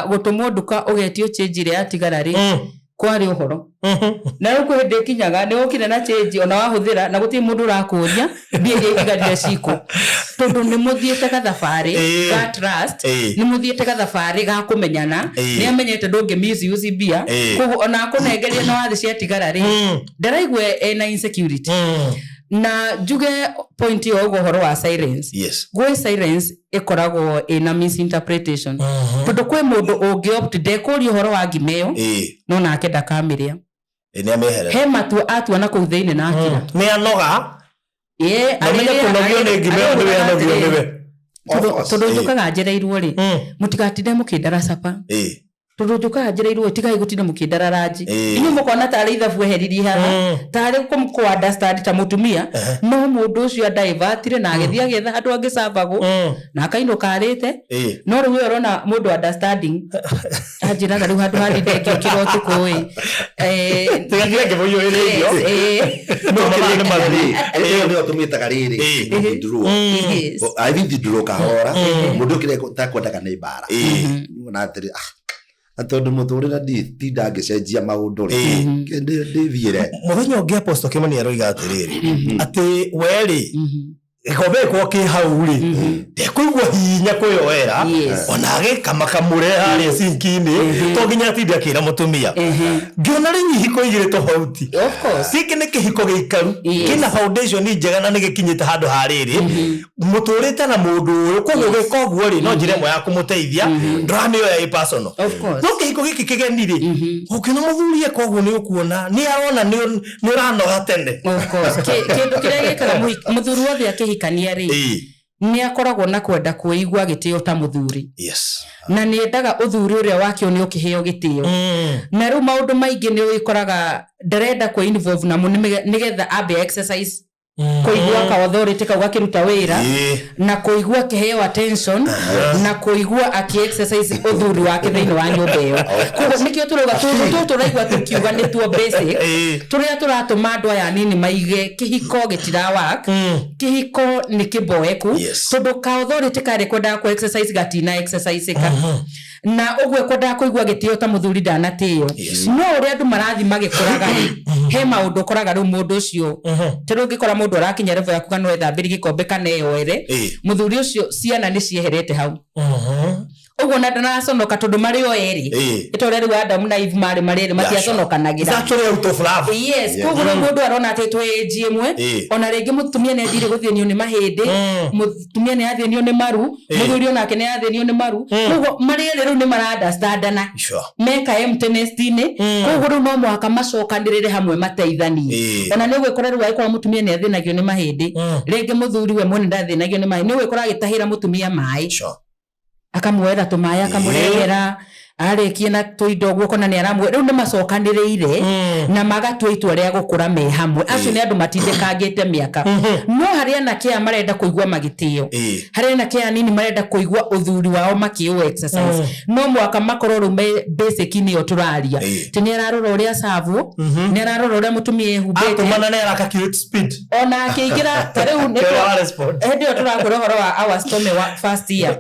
gũtũmwo nduka ũgetio change ĩrĩa yatigara rĩ, kwarĩ ũhoro. Na rĩu kwĩ hĩndĩ ĩkinyaga nĩ ũkire na change ona wahũthĩra na gũtirĩ mũndũ ũrakũria mbia iria itigarire cikũ, tondũ nĩ mũthiĩte gathabarĩ ga trust, nĩ mũthiĩte gathabarĩ ga kũmenyana. Nĩ amenyete ndũngĩ misuse mbia. Koguo ona akũnengeria na wathi ciatigara rĩ, ndaraigua ena insecurity. Na njuge point ĩyo ũguo ũhoro wa silence, gwĩ silence ĩkoragwo ĩna misinterpretation, tondũ kwĩ mũndũ ũngĩ opt ndekũria ũhoro wa ngima ĩyo, no nake ndakamĩrĩa. Nĩ amĩeherera. He matua atua na kũu thĩinĩ na akira. Nĩ anoga. Ĩĩ, Na menye kũnogio nĩ ngima ĩyo nĩwe anogio nĩwe. Of course. Tondũ njũkaga njereirwo rĩ, mũtigatinde mũkĩndara capa. Tondũ njũkaga njereirwo, tigai gũtinda mũkĩndara ranji. Inyuĩ mũkona tarĩ ithabu eheririe haha, tarĩ kũ understand ta mũtumia, no mũndũ ũcio andaivatire na agĩthiĩ agĩetha handũ angĩcabagwo na akainũka arĩte. No rĩu we ũrona mũndũ understanding anjĩraga rĩu handũ handinde ngĩũkĩra ũtukũ ĩ. Tigatire ngĩmũiyũrĩre irio. Yes. No mathaa nĩ mathiĩ. Ĩyo nĩyo tũmĩtaga rĩrĩ withdraw. I withdraw kahora, mũndũ kĩrĩa takwendaga nĩ mbara na atĩrĩ, na tondũ mũtũrĩre tinda ngĩcenjia maũndũ rĩ, ndĩthiĩre. Mũthenya ũngĩ Apostle Kimani aroiga atĩrĩrĩ, atĩ we rĩ, gĩkombe gĩkorwo kĩ hau rĩ, ndekũigua hinya kwĩyoera. Ona agĩkamakamũre harĩa sinki-inĩ, to nginya atinde akĩra mũtumia. Ngĩona rĩu ihiko igĩrĩ tofauti. Of course. Gĩkĩ nĩ kĩhiko gĩikaru kĩna foundation njega na nĩ gĩkinyĩte handũ ha rĩrĩ mũtũrĩte na mũndũ ũyũ, koguo gwĩka ũguo rĩ, no njĩra ĩmwe ya kũmũteithia, ndũramĩoya ĩ personal. Of course. No kĩhiko gĩkĩ kĩgeni rĩ, ũkĩona mũthuri eka ũguo, nĩ ũkuona nĩ arona nĩ ũranoga tene. Of course. Kĩndũ kĩrĩa gĩkaga mũthuri wothe akĩhikania rĩ, nĩ akoragwo na kwenda kwĩigua gĩtĩo ta mũthuri. Na nĩ endaga ũthuri ũrĩa wake nĩ ũkĩheo gĩtĩo. Na rĩu maũndũ maingĩ nĩ ũgĩkoraga ndarenda kwĩ involve namo nĩgetha ambe exercise. Kũigua ka authority kau gakĩruta wĩra na kũigua akĩheo attention na kũigua akĩ exercise ũthuri wake thĩinĩ wa nyũmba ĩyo. Koguo nĩkĩo tũrauga tũndũ tũtũ tũraigua tũkiuga nĩtuo basic tũrĩa tũratũma andũ aya anini maige kĩhiko gĩtira work, kĩhiko nĩ kĩboeku, tondũ ka authority karĩ kwendaga kũ exercise gatina exercise ka na ũguo ekwendaga kũigua gĩtĩo ta mũthuri ndanatĩo. No ũrĩa andũ marathi magĩkũraga rĩ, he maũndũ ũkoraga rĩu mũndũ ũcio, ta rĩu ũngĩkora mũndũ arakinya level ya kuga no ethambĩrie gĩkombe kana eyoere, mũthuri ũcio ciana nĩ cieherete hau ũguo na ndanaconoka tondũ marĩ o erĩ, ĩta ũrĩa rĩu Adamu na Eve marĩ marĩ erĩ matiaconokanagĩra. It's actually out of love. Yes, koguo rĩu mũndũ arona atĩ twĩ age ĩmwe, ona rĩngĩ mũtumia nĩ athire gũthĩnio nĩ mahĩndĩ, mũtumia nĩ athĩnio nĩ maru, mũthuri onake nĩ athĩnio nĩ maru, koguo marĩ erĩ rĩu nĩ mara understandana meka empty nest-inĩ. Koguo rĩu no mũhaka macokanĩrĩre hamwe mateithanie. Ona nĩ ũgwĩkora rĩu angĩkorwo mũtumia nĩ athĩnagio nĩ mahĩndĩ, rĩngĩ mũthuri we mwene ndathĩnagio nĩ mahĩndĩ, nĩ ũgwĩkora agĩtahĩra mũtumia maĩ, akamuoera tũmaĩ, akamũrehera, arĩkie na tũindo ũguo kona nĩ aramwe. Rĩu nĩ macokanĩrĩire na magatua itua rĩa gũkũra me hamwe. Acio nĩ andũ matindĩkangĩte mĩaka. No harĩ anake aya marenda kũigua magĩtĩo, harĩ anake aya anini marenda kũigua ũthuri wao makĩũ exercise, no mwaka makorwo rĩu me basic-inĩ ĩyo tũraria, ti nĩ ararora ũrĩa acavwo, nĩ ararora ũrĩa mũtumia ehumbĩte. Atũmana nĩ araka cute speed. Ona akĩingĩra ta rĩu nĩ Kĩrĩa wa respond. Hĩndĩ ĩyo tũrakwĩra ũhoro wa our stormy wa first year,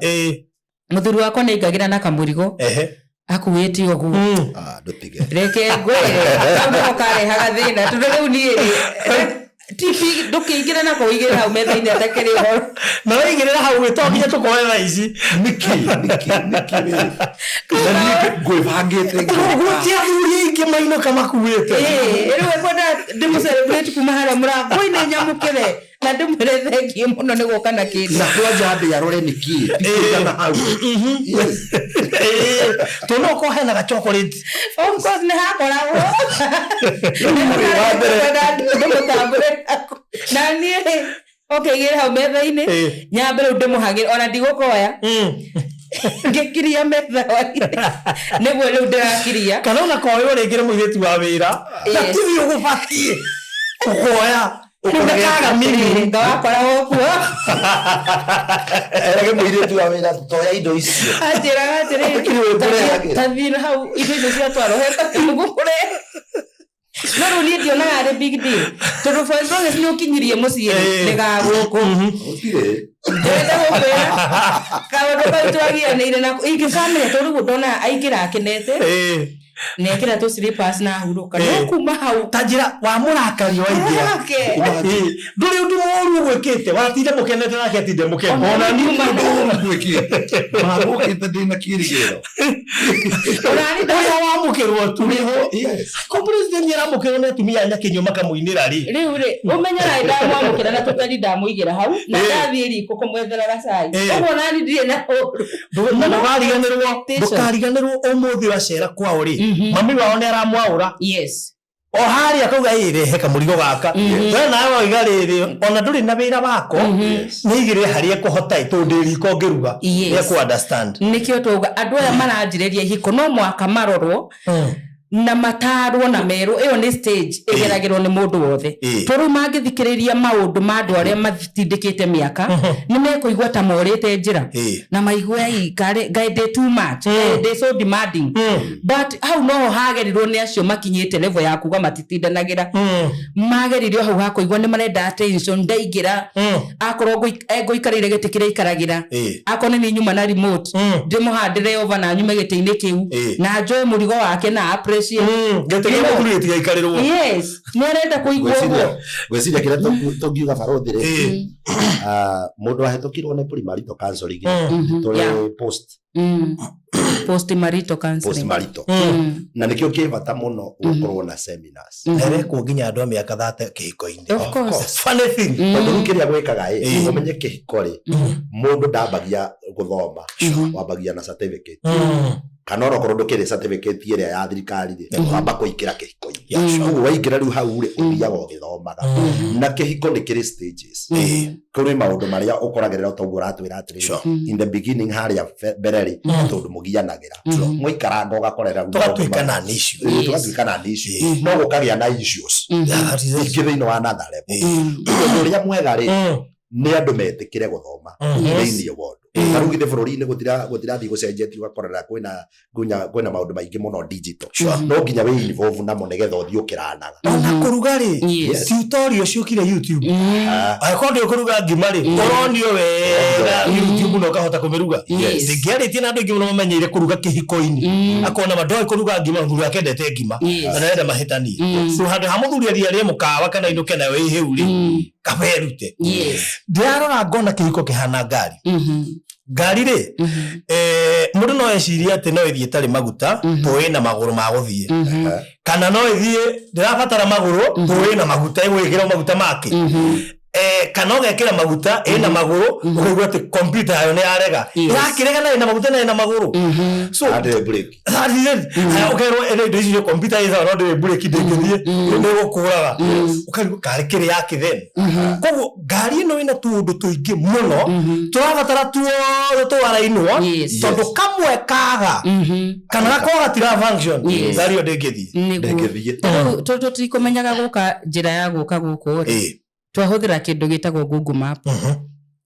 mũthuri wakwa nĩ aingagĩra na kamũrigo akuĩte ũguo. Ah, ndũtige. Reke ngwĩre, kau nĩko karehaga thĩna, tondũ rĩu niĩ rĩ, tibi ndũkĩingĩre nako ũigĩre hau metha-inĩ atakĩrĩ ũhoro. Na waigĩrĩra hau ĩ, to nginya tũkoe thaa ici. Nĩkĩ nĩkĩ nĩkĩ rĩ? Na niĩ ngwĩbangĩte ngĩũka. Gũti athuri aingĩ mainũka makuĩte. Ĩĩ, rĩu ekwenda ndĩmũ celebrate kuma harĩa mũrango-inĩ nyamũkĩre na ndĩmwĩre thengiũ mũno nĩ gũka na kĩndũ. Na kwanja ambe arore nĩkĩ tikũigana hau. Yes. Tondũ no ũkorwo hena ga chocolate. Of course nĩ hakoragwo. Wa mbere. Ndĩmũtambũre nako. Na niĩ rĩ, okay, igĩrĩ hau metha-inĩ, nyambe rĩu ndĩmũhagĩre ona ndigũkoya ngĩkiria metha hwainĩ nĩguo rĩu ndĩrakiria. Kana ona koywo rĩngĩ nĩ mũirĩtu wa wĩra na tiwe ũgũbatiĩ gũkoya, rĩu ndakaga mimi. Ngawakoragwo kuo. Erage mũirĩtu wa wĩra, toya indo icio. Anjĩraga atĩrĩrĩ, Gũtirĩ ũkũrehagĩra. "Tathiĩ hau indo icio ciatwarwo he ngũkũrehe." No rĩu niĩ ndionaga arĩ big deal, tondũ for as long as nĩ ũkinyirie mũciĩ rĩ, nĩ gagũkũ. Gũtirĩ. Ndĩrenda gũkwĩra kaũndũ kau twagianĩire nako ingĩkamenya, tondũ rĩu ndonaga aingĩra akenete na ekĩra tũ slippers na ahurũka, no kuma hau Ta njĩra wamũrakaria waingĩra. Ake. Ndũrĩ ũndũ mũru ũgwĩkĩte, watinda mũkenete nake atinde mũkene. Ona niĩ ũndũ ũru ngwĩkĩte, magũkĩte ndĩna kĩrĩgĩrĩro. Ũrarĩ ũrĩa wamũkĩrwo tu. Yes. Ko president nĩaramũkĩrwo nĩ atumia a Nyakinyua makamũinĩra rĩ? Rĩu rĩ, ũmenyaga ndamwamũkĩra na tũtari ndamũigĩra hau na ndathiĩ riko kũmwethera gacai, ũguo nani ndirĩ na ũru. Na ndũkariganĩrwo Expectation. Ndũkariganĩrwo ũmũthĩ wacera kwao rĩ, mami wao nĩ aramwaũra o harĩa akauga, "Ĩ, rehe kamũrigo gaka." We nawe wauga rĩrĩ, ona ndũrĩ na wĩra wako, nĩ igĩrĩre harĩa ekũhota ĩ, tondũ ndĩ riko ngĩruga. Nĩ understand. Nĩkĩo twauga andũ aya maranjĩrĩria ihiko no mwaka marorwo na matarwo na merwo ĩyo nĩ stage ĩgeragĩrwo nĩ mũndũ wothe. To rĩu mangĩthikĩrĩria maũndũ ma andũ arĩa matindĩkĩte mĩaka, nĩ mekũigua ta morĩte njĩra na maigue, "Ai, ngai ndĩ too much, ngai ndĩ so demanding." But hau noho hagerirwo nĩ acio makinyĩte level ya kuga matitindanagĩra, mageririo hau hakũigua nĩ marenda attention. Ndaingĩra, akorwo ngũikarĩire gĩtĩ kĩrĩa aikaragĩra, akorwo nĩ niĩ nyuma na remote, ndĩmũhandĩre over na nyume gĩtĩ-inĩ kĩu na njoe mũrigo wake na appreciate. Gĩtĩ gĩa mũthuri gĩtigaikarĩrwo. Yes, nĩ arenda kũigua ũguo. Ngwĩciria kĩrĩa tũngiuga barothi rĩ, mũndũ ahĩtũkirwo nĩ premarital counseling, tũrĩ post Post marital counseling. Post marital, na nĩkĩo kĩ bata mũno gũkorwo na seminars. Erekwo nginya andũ a mĩaka 30 kĩhiko-inĩ. Of course. Funny thing. Tondũ rĩu kĩrĩa gwĩkaga ĩ, ũmenye kĩhiko rĩ, mũndũ ndambagia gũthoma, wambagia na certificate. Kana onokorwo ndũkĩrĩ certificate ĩrĩa ya thirikari rĩ, wamba kũingĩra kĩhiko-inĩ. Yeah, sure. Koguo waingĩra rĩu hau rĩ, ũthiaga ũgĩthomaga. Na kĩhiko nĩ kĩrĩ stages. Kũrĩ maũndũ marĩa ũkoragĩrĩra toguo ũratwĩra atĩrĩrĩ, Sure. in the beginning harĩa mbere rĩ, tondũ mũgianagĩra. Mwaikaranga ũgakorera rĩu maũndũ Tũgatuĩka na an issue. Ĩĩ, tũgatuĩka na an issue. No gũkagĩa na issues Yeah, that is it. ingĩ thĩinĩ wa another level. Ũndũ ũrĩa mwega rĩ, nĩ andũ metĩkĩre gũthoma thĩinĩ wa ũndũ. Ta rĩu githĩ bũrũri-inĩ gũtirathiĩ gũcenjetie, ũgakorera kwĩna kwĩna maũndũ maingĩ mũno digital. No nginya wĩ involve namo nĩgetha ũthiĩ ũkĩranaga. Ona kũruga rĩ, Yes. tutorial ciũkire YouTube. Angĩkorwo ndũĩ kũruga ngima rĩ, ũronio wega YouTube na ũkahota kũmĩruga. Yes. Ndingĩarĩtie na andũ aingĩ mũno mamenyeire kũruga kĩhiko-inĩ, akona ma ndoĩ kũruga ngima, mũthuri wake endete ngima na ndarenda mahĩtanie, so handũ ha mũthuri athiĩ arĩe mũkawa kana inũke nayo ĩ hĩu rĩ, kaba erute. Ndĩrarora ngona kĩhiko kĩhana ngari. Ngari rĩ, mũndũ no ecirie atĩ no ĩthiĩ ĩtarĩ maguta, tũĩ na magũrũ ma gũthiĩ, kana no ĩthiĩ ndĩrabatara magũrũ, tũĩ na maguta, ĩgwĩkĩra maguta make, kana ũgekĩra maguta ĩna magũrũ, ũkaigua atĩ kompiuta yayo nĩ yarega. Ĩrakĩrega na ĩna maguta na ĩna magũrũ, so Handĩrĩ break. That is it. Haya, ũkerwo ĩno indo icio kompiuta ĩ sawa no ndĩrĩ mburĩki, ndĩngĩthiĩ, nĩ gũkũraga, ũkarigwo karĩ kĩrĩ yake then. Koguo ngari ĩno ĩna tũũndũ tũingĩ mũno tũrabatara tuothe twarainwo, tondũ kamwe kaga kana gakorwo gatira function, ngari ĩyo ndĩngĩthiĩ. Ndĩngĩthiĩ. Tondũ tũtikũmenyaga gũka njĩra ya gũka gũkũ rĩ, twahũthĩra kĩndũ gĩtagwo Google Map,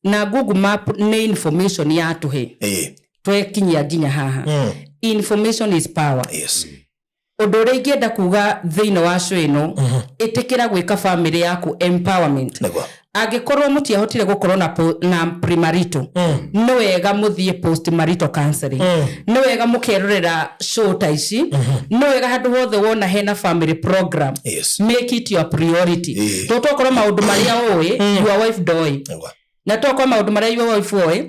na Google Map nĩ information yatũhe twekinyia nginya haha. Information is power. Ũndũ ũrĩa ingĩenda kuga thĩinĩ wa show ĩno, ĩtĩkĩra gwĩka family yaku empowerment. Nĩguo. Angĩkorwo mũtiahotire gũkorwo na, na premarital, nĩ wega mũthiĩ postmarital counseling. Nĩ wega mũkerorera show ta ici. Nĩ wega handũ hothe wona hena family program, make it your priority. Tondũ tokorwo maũndũ marĩa ũĩ, your wife ndoĩ, na tokorwo maũndũ marĩa your wife oĩ,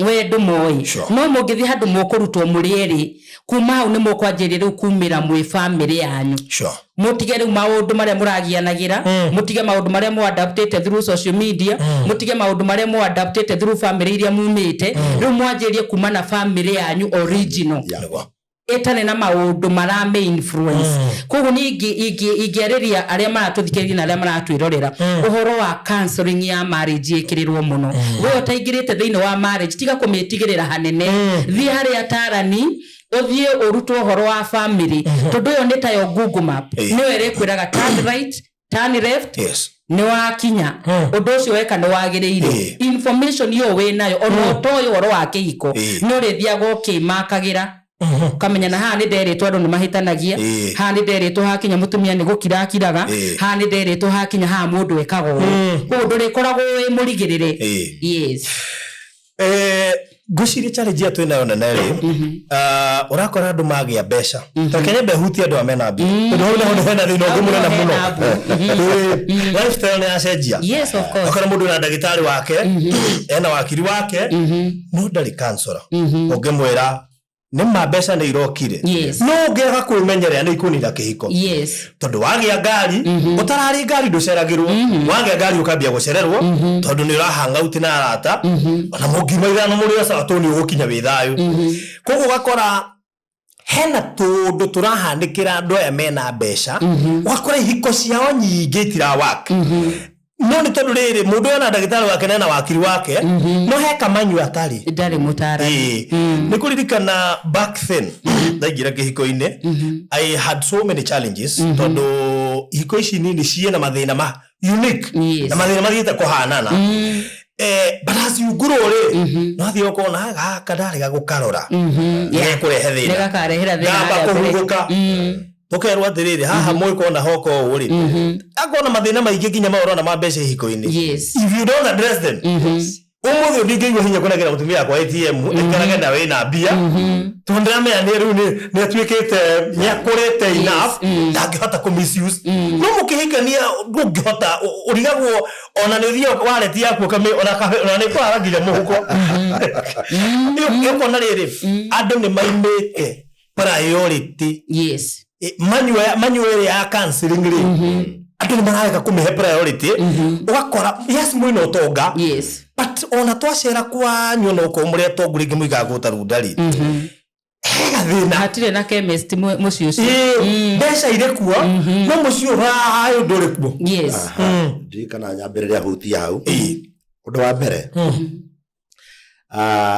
we ndũmoĩ. No mũngĩthiĩ handũ mũkũrutwo mũrĩ erĩ, kuma hau nĩ mũkwanjĩrĩria rĩu kumĩra mwĩ family yanyu. Mũtige rĩu maũndũ marĩa mũragianagĩra, mũtige maũndũ marĩa mũadaptĩte through social media, mũtige maũndũ marĩa mũadaptĩte through family iria mumĩte. Rĩu mwanjĩrĩrie kuma na family yanyu original, ĩtarĩ na maũndũ marame influence. Koguo niĩ ingĩarĩria arĩa maratũthikĩrĩria na arĩa maratwĩrorera ũhoro wa counseling ya marriage ĩkĩrĩrwo mũno. We ũtaingĩrĩte thĩinĩ wa marriage, tiga kũmĩtigĩrĩra hanene. Thiĩ harĩ atarani, ũthiĩ ũrutwo ũhoro wa family, tondũ ĩyo nĩ tayo Google Map. Nĩyo ĩrĩkwĩraga turn right, turn left, nĩ wakinya ũndũ ũcio weka nĩ wagĩrĩire. Information ĩyo wĩ nayo, ona ũtoĩ ũhoro wa kĩhiko, nĩ ũrĩthiaga ũkĩmakagĩra, ũkamenya na haha nĩ nderĩtwo andũ nĩ mahĩtanagia, haha nĩ nderĩtwo hakinya mũtumia nĩ gũkira akiraga, haha nĩ nderĩtwo hakinya haha mũndũ ekaga ũũ. Koguo ndũrĩkoragwo wĩ mũrigĩrĩre. Yes. Ngwĩciria challenge ĩrĩa twĩnayo nene rĩ, ũrakora andũ magĩa mbeca, reke nyambe hutie andũ aya mena mbia, tondũ hau naho hena thĩna ũngĩ mũnene Hau mũno. hena mbu. Lifestyle nĩ yacenjia. Yes, of course. Ũkora mũndũ na ndagĩtarĩ wake, ena wakiri wake, no ndarĩ kansora ũngĩmwĩra nĩ ma mbeca nĩ irokire. No ũngĩaga kwĩmenyerera nĩ ikũnina kĩhiko, tondũ wagĩa ngari, ũtararĩ ngari ndũceragĩrwo, wagĩa ngari ũkambia gũcererwo, tondũ nĩ ũrahangauti na arata, ona mũngiuma ithano mũrĩ sawa, tondũ nĩ ũgũkinya wĩ thayũ. Koguo ũgakora hena tũũndũ tũrahanĩkĩra andũ aya mena mbeca, ũgakora ihiko ciao nyingĩ itirawaka, no nĩ tondũ rĩrĩ, mũndũ ũyũ ena ndagĩtarĩ wake na ena wakiri wake, no he kamanyu atarĩ. Ndarĩ mũtarani. Ĩĩ. Nĩ kũririkana back then ndaingĩra kĩhiko-inĩ, I had so many challenges, tondũ ihiko ici nini ciĩna mathĩna ma unique na mathĩna mathiĩte kũhanana. But as you grow rĩ, no athiĩ ũkona gaka ndarega gũkarora nĩgekũrehe Nĩ thĩna. gakarehera thĩna Ngamba harĩa mbere. kũhurũka, tũkerwo atĩrĩrĩ, haha mũĩkona hoka ũũ rĩ, akona mathĩna maingĩ nginya maũrona ma mbeca ihiko-inĩ. If you don't address them, ũmũthĩ ndingĩigua hinya kũnengera mũtumia wakwa ATM ĩkarage na wĩna mbia, tondũ ndĩramenya nĩ rĩu nĩ atuĩkĩte nĩ akũrĩte enough, ndangĩhota kũ misuse. No mũkĩhikania ndũngĩhota, ũrigagwo ona nĩ ũthiaga wallet yaku ona nĩ kũhara nginya mũhuko. Ũkona rĩrĩ, andũ nĩ maimĩte priority. Manual ĩrĩa ya counseling rĩ, andũ nĩ mararega kũmĩhe priority. Ũgakora yes, mwĩna ũtonga, but ona twacera kwanyu, ona okorwo mũrĩ atongu rĩngĩ mũigaga gũta runda rĩ, He gathĩna. Hatirĩ na chemist mũciĩ ũcio. Ĩĩ, mbeca irĩ kuo no mũciĩ ũthayũ ndũrĩ kuo. Yes. Ndiũĩ kana nyambĩrĩria hutia hau. Ũndũ wa mbere,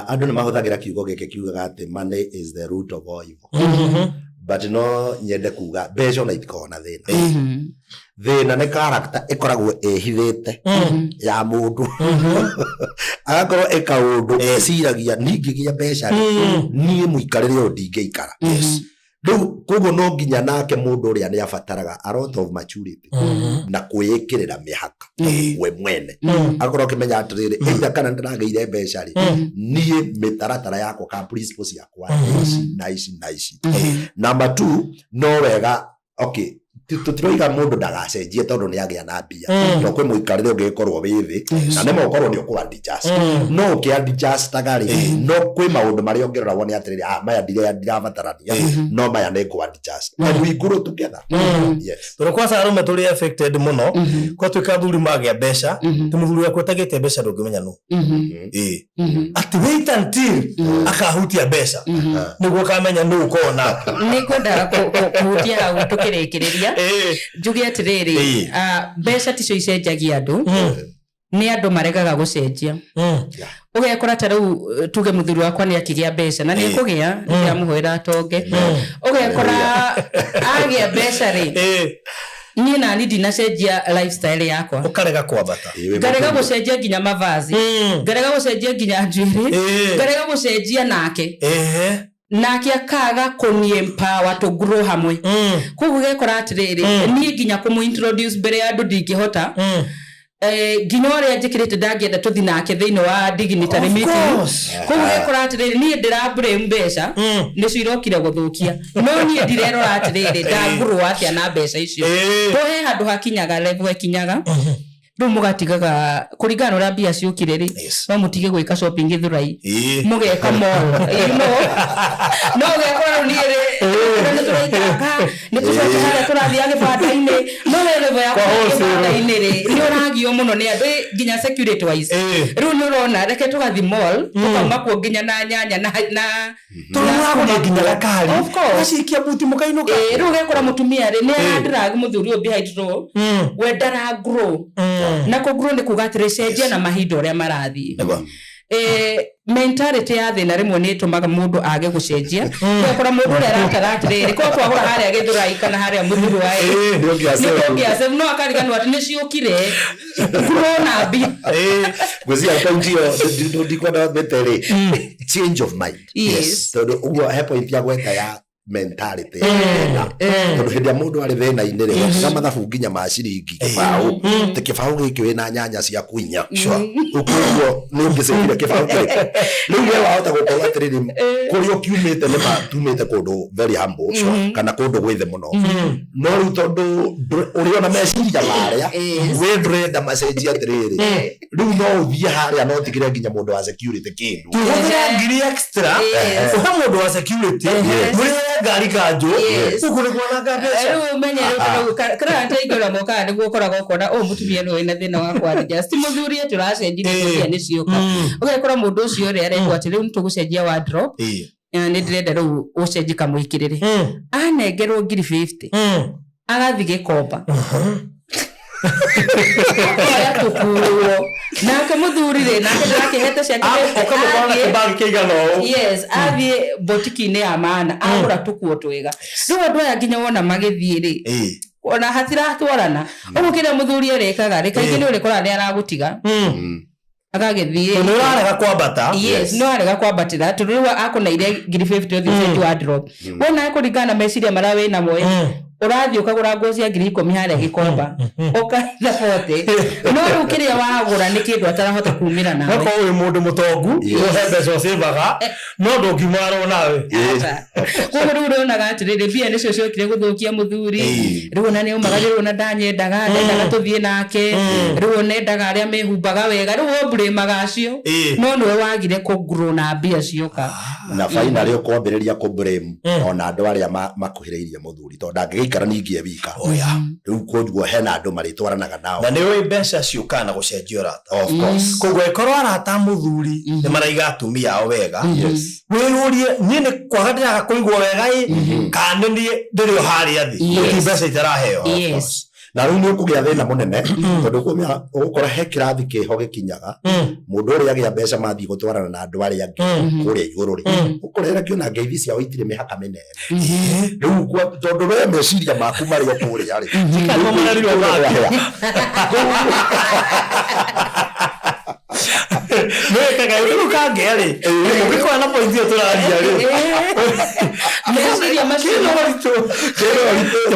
andũ nĩ mahũthagĩra kiugo gĩkĩ kiugaga atĩ money is the root of all evil, but no nyende kuga mbeca ona itikoragwo na thĩna. Thĩna nĩ character ĩkoragwo ĩhithĩte ya mũndũ, agakorwo ĩ kaũndũ eciragia, ningĩgĩa mbeca rĩ, niĩ mũikarĩre ũyũ ndingĩikara rĩu. Koguo no nginya nake mũndũ ũrĩa nĩ abataraga a lot of maturity na kwĩĩkĩrĩra mĩhaka we mwene, akorwo akĩmenya atĩrĩrĩ, either kana ndĩragĩire mbeca rĩ, niĩ mĩtaratara yakwa ka principles ciakwa nĩ ici na ici na ici. Number two, no wega, okay, tũtiroiga mũndũ ndagacenjie tondũ nĩ agĩa na mbia, no kwĩ mũikarĩre ũngĩgĩkorwo wĩ thĩ na nĩma ũkorwo nĩ ũkũ adjust, no ũkĩ adjustaga rĩ, no kwĩ maũndũ marĩa ũngĩrora wone atĩrĩrĩ, ah, maya ndirabatarania, no maya nĩ ngũ adjust, and we grow together. Yes. Tondũ kwaca arũme tũrĩ affected mũno, kwatuĩka athuri magĩa mbeca, ti mũthuri waku atagĩte mbeca ndũngĩmenya nũ. Ĩĩ, atĩ wait until akahutia mbeca nĩguo ũkamenya nũ ũkorwo nake. Nĩ ngwendaga kũhutia hau tũkĩrĩkĩrĩria, njuge atĩrĩrĩ, mbeca ticio icenjagia andũ, nĩ andũ maregaga gũcenjia. Ũgekora ta rĩu, tuge mũthuri wakwa nĩ akĩgĩa mbeca na nĩ ekũgĩa, ndĩramũhoera atonge. Ũgekora agĩa mbeca rĩ, niĩ nani ndinacenjia lifestyle yakwa. Ũkarega kwambata. Ĩĩ, wĩ Ngarega mũtumia. Gũcenjia nginya mavazi, ngarega gũcenjia nginya njuĩrĩ, ngarega gũcenjia nake, nake akaga kũni empower to grow hamwe. Koguo ũgekora atĩrĩrĩ, niĩ nginya kũmũ introduce mbere ya andũ ndingĩhota. Nginya ũrĩa njĩkĩrĩte ndangĩenda tũthi nake thĩinĩ wa dignitary Of meeting. course. Koguo ũgekora atĩrĩrĩ, niĩ ndĩra blame mbeca nĩcio irokire gũthũkia, no niĩ ndirerora atĩrĩrĩ, ndangurwo atĩa na mbeca icio. To he handũ hakinyaga, level ĩkinyaga rĩu mũgatigaga kũringana na ũrĩa mbia ciũkire rĩ, no mũtige gwĩka shopping Gĩthũrai, mũgeka mall, no ũgekora rĩu niĩ rĩ, nĩ tũraikanga, nĩ tũcoke harĩa tũrathiaga gĩbanda-inĩ, no we level ya Kwa wholesale. gĩbanda-inĩ rĩ, nĩ ũragio mũno nĩ andũ, nginya security wise. Rĩu nĩ ũrona reke tũgathi mall, tũkauma kuo nginya na nyanya na Tondũ mũragũra nginya gakari. Of course. Gacikia buti mũkainũka. Ĩĩ, rĩu ũgekora mũtumia rĩ, nĩ aradrag mũthuri ũyũ behind row, we ndara grow. Na kũ grow nĩ kuga atĩrĩ, cenjia na mahinda ũrĩa marathiĩ. Mentality ya thĩna rĩmwe nĩ ĩtũmaga mũndũ age gũcenjia. Ũgakora mũndũ ũrĩa aratara atĩrĩrĩ, korwo twagũra harĩa Gĩthũrai kana harĩa Mũthurwa ĩ, Nĩ ũngĩa nĩ tũngĩa, no akariganĩrwo atĩ nĩ ciũkire grow na mbia. Ngwĩciria point ĩyo ndikwenda mĩte rĩ, change of mind. Tondũ ũguo he point ya gweta ya mentality ya thĩna, tondũ hĩndĩ ĩrĩa mũndũ arĩ thĩna-inĩ rĩ, wekaga mathabu nginya ma ciringi kĩbaũ, atĩ kĩbaũ gĩkĩ wĩna nyanya ciaku inya, ũguo nĩ ũngĩcĩkire kĩbaũ kĩrĩkũ. Rĩu we wahota gũkorwo atĩrĩrĩ, kũrĩa ũkiumĩte nĩ ma tumĩte kũndũ very humble kana kũndũ gwĩ thĩ mũno, no rĩu tondũ ũrĩ ona meciria marĩa we ndũrenda macenjie, atĩrĩrĩ, rĩu no ũthiĩ harĩa no ũtigĩre nginya mũndũ wa security kĩndũ. Tũhũthĩre ngiri extra ũhe mũndũ wa security, mũrĩhe ngari kanjũ, ũguo nĩ kwananga mbeca. Rĩu ũmenye rĩu kĩrĩa nteingĩra mokaga nĩguo ũkoraga ũkona ũyũ mũtumia nĩwe wĩna thĩna wa kwadjust, ti mũthuri atĩ ũracenjirie mbia nĩ cioka. Ũgekora mũndũ ũcio ũrĩa arekwo atĩ rĩu nĩtũgũcenjia wardrobe, nĩ ndĩrenda rĩu ũcenjie kamũikĩrĩre, anengerwo ngiri 50, agathi Gĩkomba akoya tũkuo, nake mũthuri rĩ, nake ndĩrakĩhete ciake. Ũkamũkora na kĩbagi kĩigana ũũ. Yes, athiĩ botiki-inĩ ya maana agũra tũkuo twega. Rĩu andũ aya nginya wona magĩthiĩ rĩ, ona hatiratwarana ũguo. Kĩrĩa mũthuri arĩkaga rĩ, kaingĩ nĩ ũrĩkoraga nĩ aragũtiga agagĩthiĩ. Tondũ ũrarega kwambata. Yes, no arega kwambatĩra, tondũ rĩu akũneire ngiri 50 ũthiĩ ũcenjie wardrobe, wona kũringana na meciria marĩa wĩ namo ĩ, ũrathiĩ ũkagũra nguo cia 10,000 harĩa Gĩkomba, ũkaitha 40, no rĩu kĩrĩa wagũra nĩ kĩndũ atarahota kumĩra nawe. Okorwo wĩ mũndũ mũtongu, ũhe mbeca ũcĩvaga, no ndũngiumarwo nawe. Aca. Koguo rĩu ũrĩonaga atĩrĩrĩ, mbia nĩcio ciokire gũthũkia mũthuri. Rĩu ona nĩ aumaga, rĩu ona ndanyendaga, ndendaga tũthiĩ nake, rĩu ona endaga arĩa mehumbaga wega, rĩu ũmburĩmaga acio, no nĩwe wagire kũngurwo na mbia cioka. Na finally ũkwambĩrĩria kũ blame ona andũ arĩa makuhĩrĩirie mũthuri, tondũ ndangĩgĩikara. Ndangĩikara ningĩ e wika. Oh, yeah. Rĩu koguo hena andũ marĩtwaranaga nao. Na nĩ ũĩ mbeca ciũkaga na gũcenjia ũrata. Of course. Koguo ĩkorwo arata a mũthuri nĩ maraiga atumia ao wega, Yes. wĩyũrie, niĩ nĩ kwaga ndĩraga kũigwo wega ĩ, kana nĩ niĩ ndĩrĩ o harĩa thĩ? Yes. Ti mbeca itaraheo. Yes. Na rĩu nĩ ũkũgĩa thĩna mũnene, tondũ ũgũkora he kĩrathi kĩho gĩkinyaga mũndũ ũrĩa agĩa mbeca mathiĩ gũtwarana na andũ arĩa angĩ kũrĩa igũrũ rĩ, ũkorera kĩona ngeithi ciao itirĩ mĩhaka mĩnene. Rĩu tondũ we meciria maku marĩ o kũrĩa rĩ, Cikagwo mararirwo make. Nĩwĩkaga rĩu kangĩa rĩ, ũngĩkorwo na point ĩyo tũraria rĩ, Meciria macio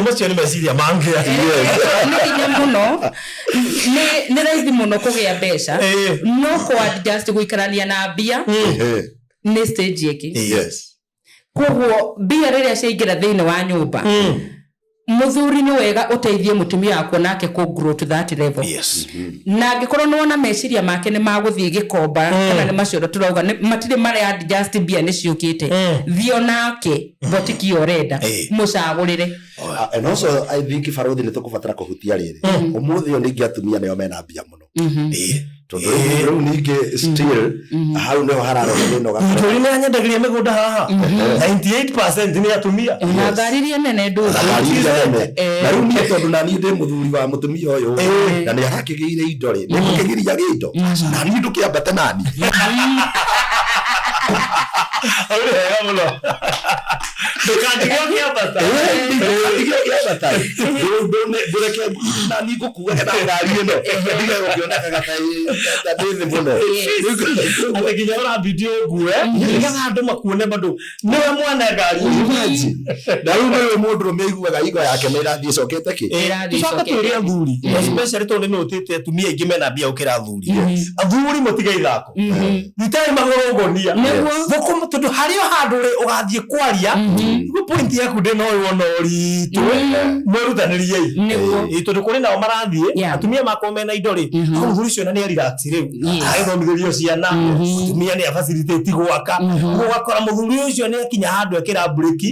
macio nĩ meciria mangĩa. Nĩ hinya mũno, nĩ raithi mũno kũgĩa mbeca, no kũ adjust gũikarania na mbia nĩ stage ĩngĩ. Koguo mbia rĩrĩa ciaingĩra thĩinĩ wa nyũmba, mũthuri nĩ wega ũteithie mũtumia waku nake kũ grow to that level. Na angĩkorwo nĩ wona meciria make nĩ magũthiĩ gĩkomba, kana nĩ macio tũrauga matirĩ marĩa adjust, mbia nĩ ciũkĩte, thiĩ onake botiki ĩyo ũrenda, mũcagũrĩre. And also I think, barothi, nĩ tũkũbatara kũhutia rĩrĩ, ũmũthĩ ũyũ ningĩ atumia nĩo mena mbia mũno, tondũ rĩu ningĩ still hau nĩho hararehe thĩna, ũgakora Mũtũri nĩ anyendagĩria mĩgũnda haha, 98% nĩ atumia. Na ngari iria nene ndũthũ. Ngari iria nene. Na rĩu niĩ, tondũ na niĩ ndĩ mũthuri wa mũtumia ũyũ na nĩ arakĩgĩire indo rĩ, nĩ ngũkĩgiria indo na niĩ ndũkĩambate nani. Hau nĩ wega mũno, ndũkandige ũkĩambata. Ndige ũkĩambata, ndũreke na niĩ ngũkuage na ngari ĩno, ndige gũkĩonekaga ta ndĩ thĩ mũno. Atĩ nginya ũrambindi ũngue nĩgetha andũ makuone bado nĩwe mwana ngari. Imagine. Na rĩu nĩwe mũndũrũme aiguaga igo yake nĩ ĩrathiĩ ĩcokete kĩ. Ĩrathiĩ Tũcoke ĩcokete. twĩre athuri, especially tondũ nĩ nũtĩte atumia aingĩ mena mbia gũkĩra athuri, athuri mũtige ithako, thitai magũrũ ngonia. Nĩguo. Thũkũma, tondũ harĩ o handũ rĩ ũgathiĩ kwaria nĩguo point yaku ndĩ no wona ũritũ, mwĩrutanĩriei. Nĩguo. Ĩ, tondũ kũrĩ nao marathiĩ atumia makorwo mena indo rĩ, hau mũthuri ũcio na nĩ relax rĩu, agĩthomithĩrio ciana, mũtumia nĩ afacilitate gwaka. Ũguo ũgakora mũthuri ũcio nĩ akinya handũ ekĩra breki,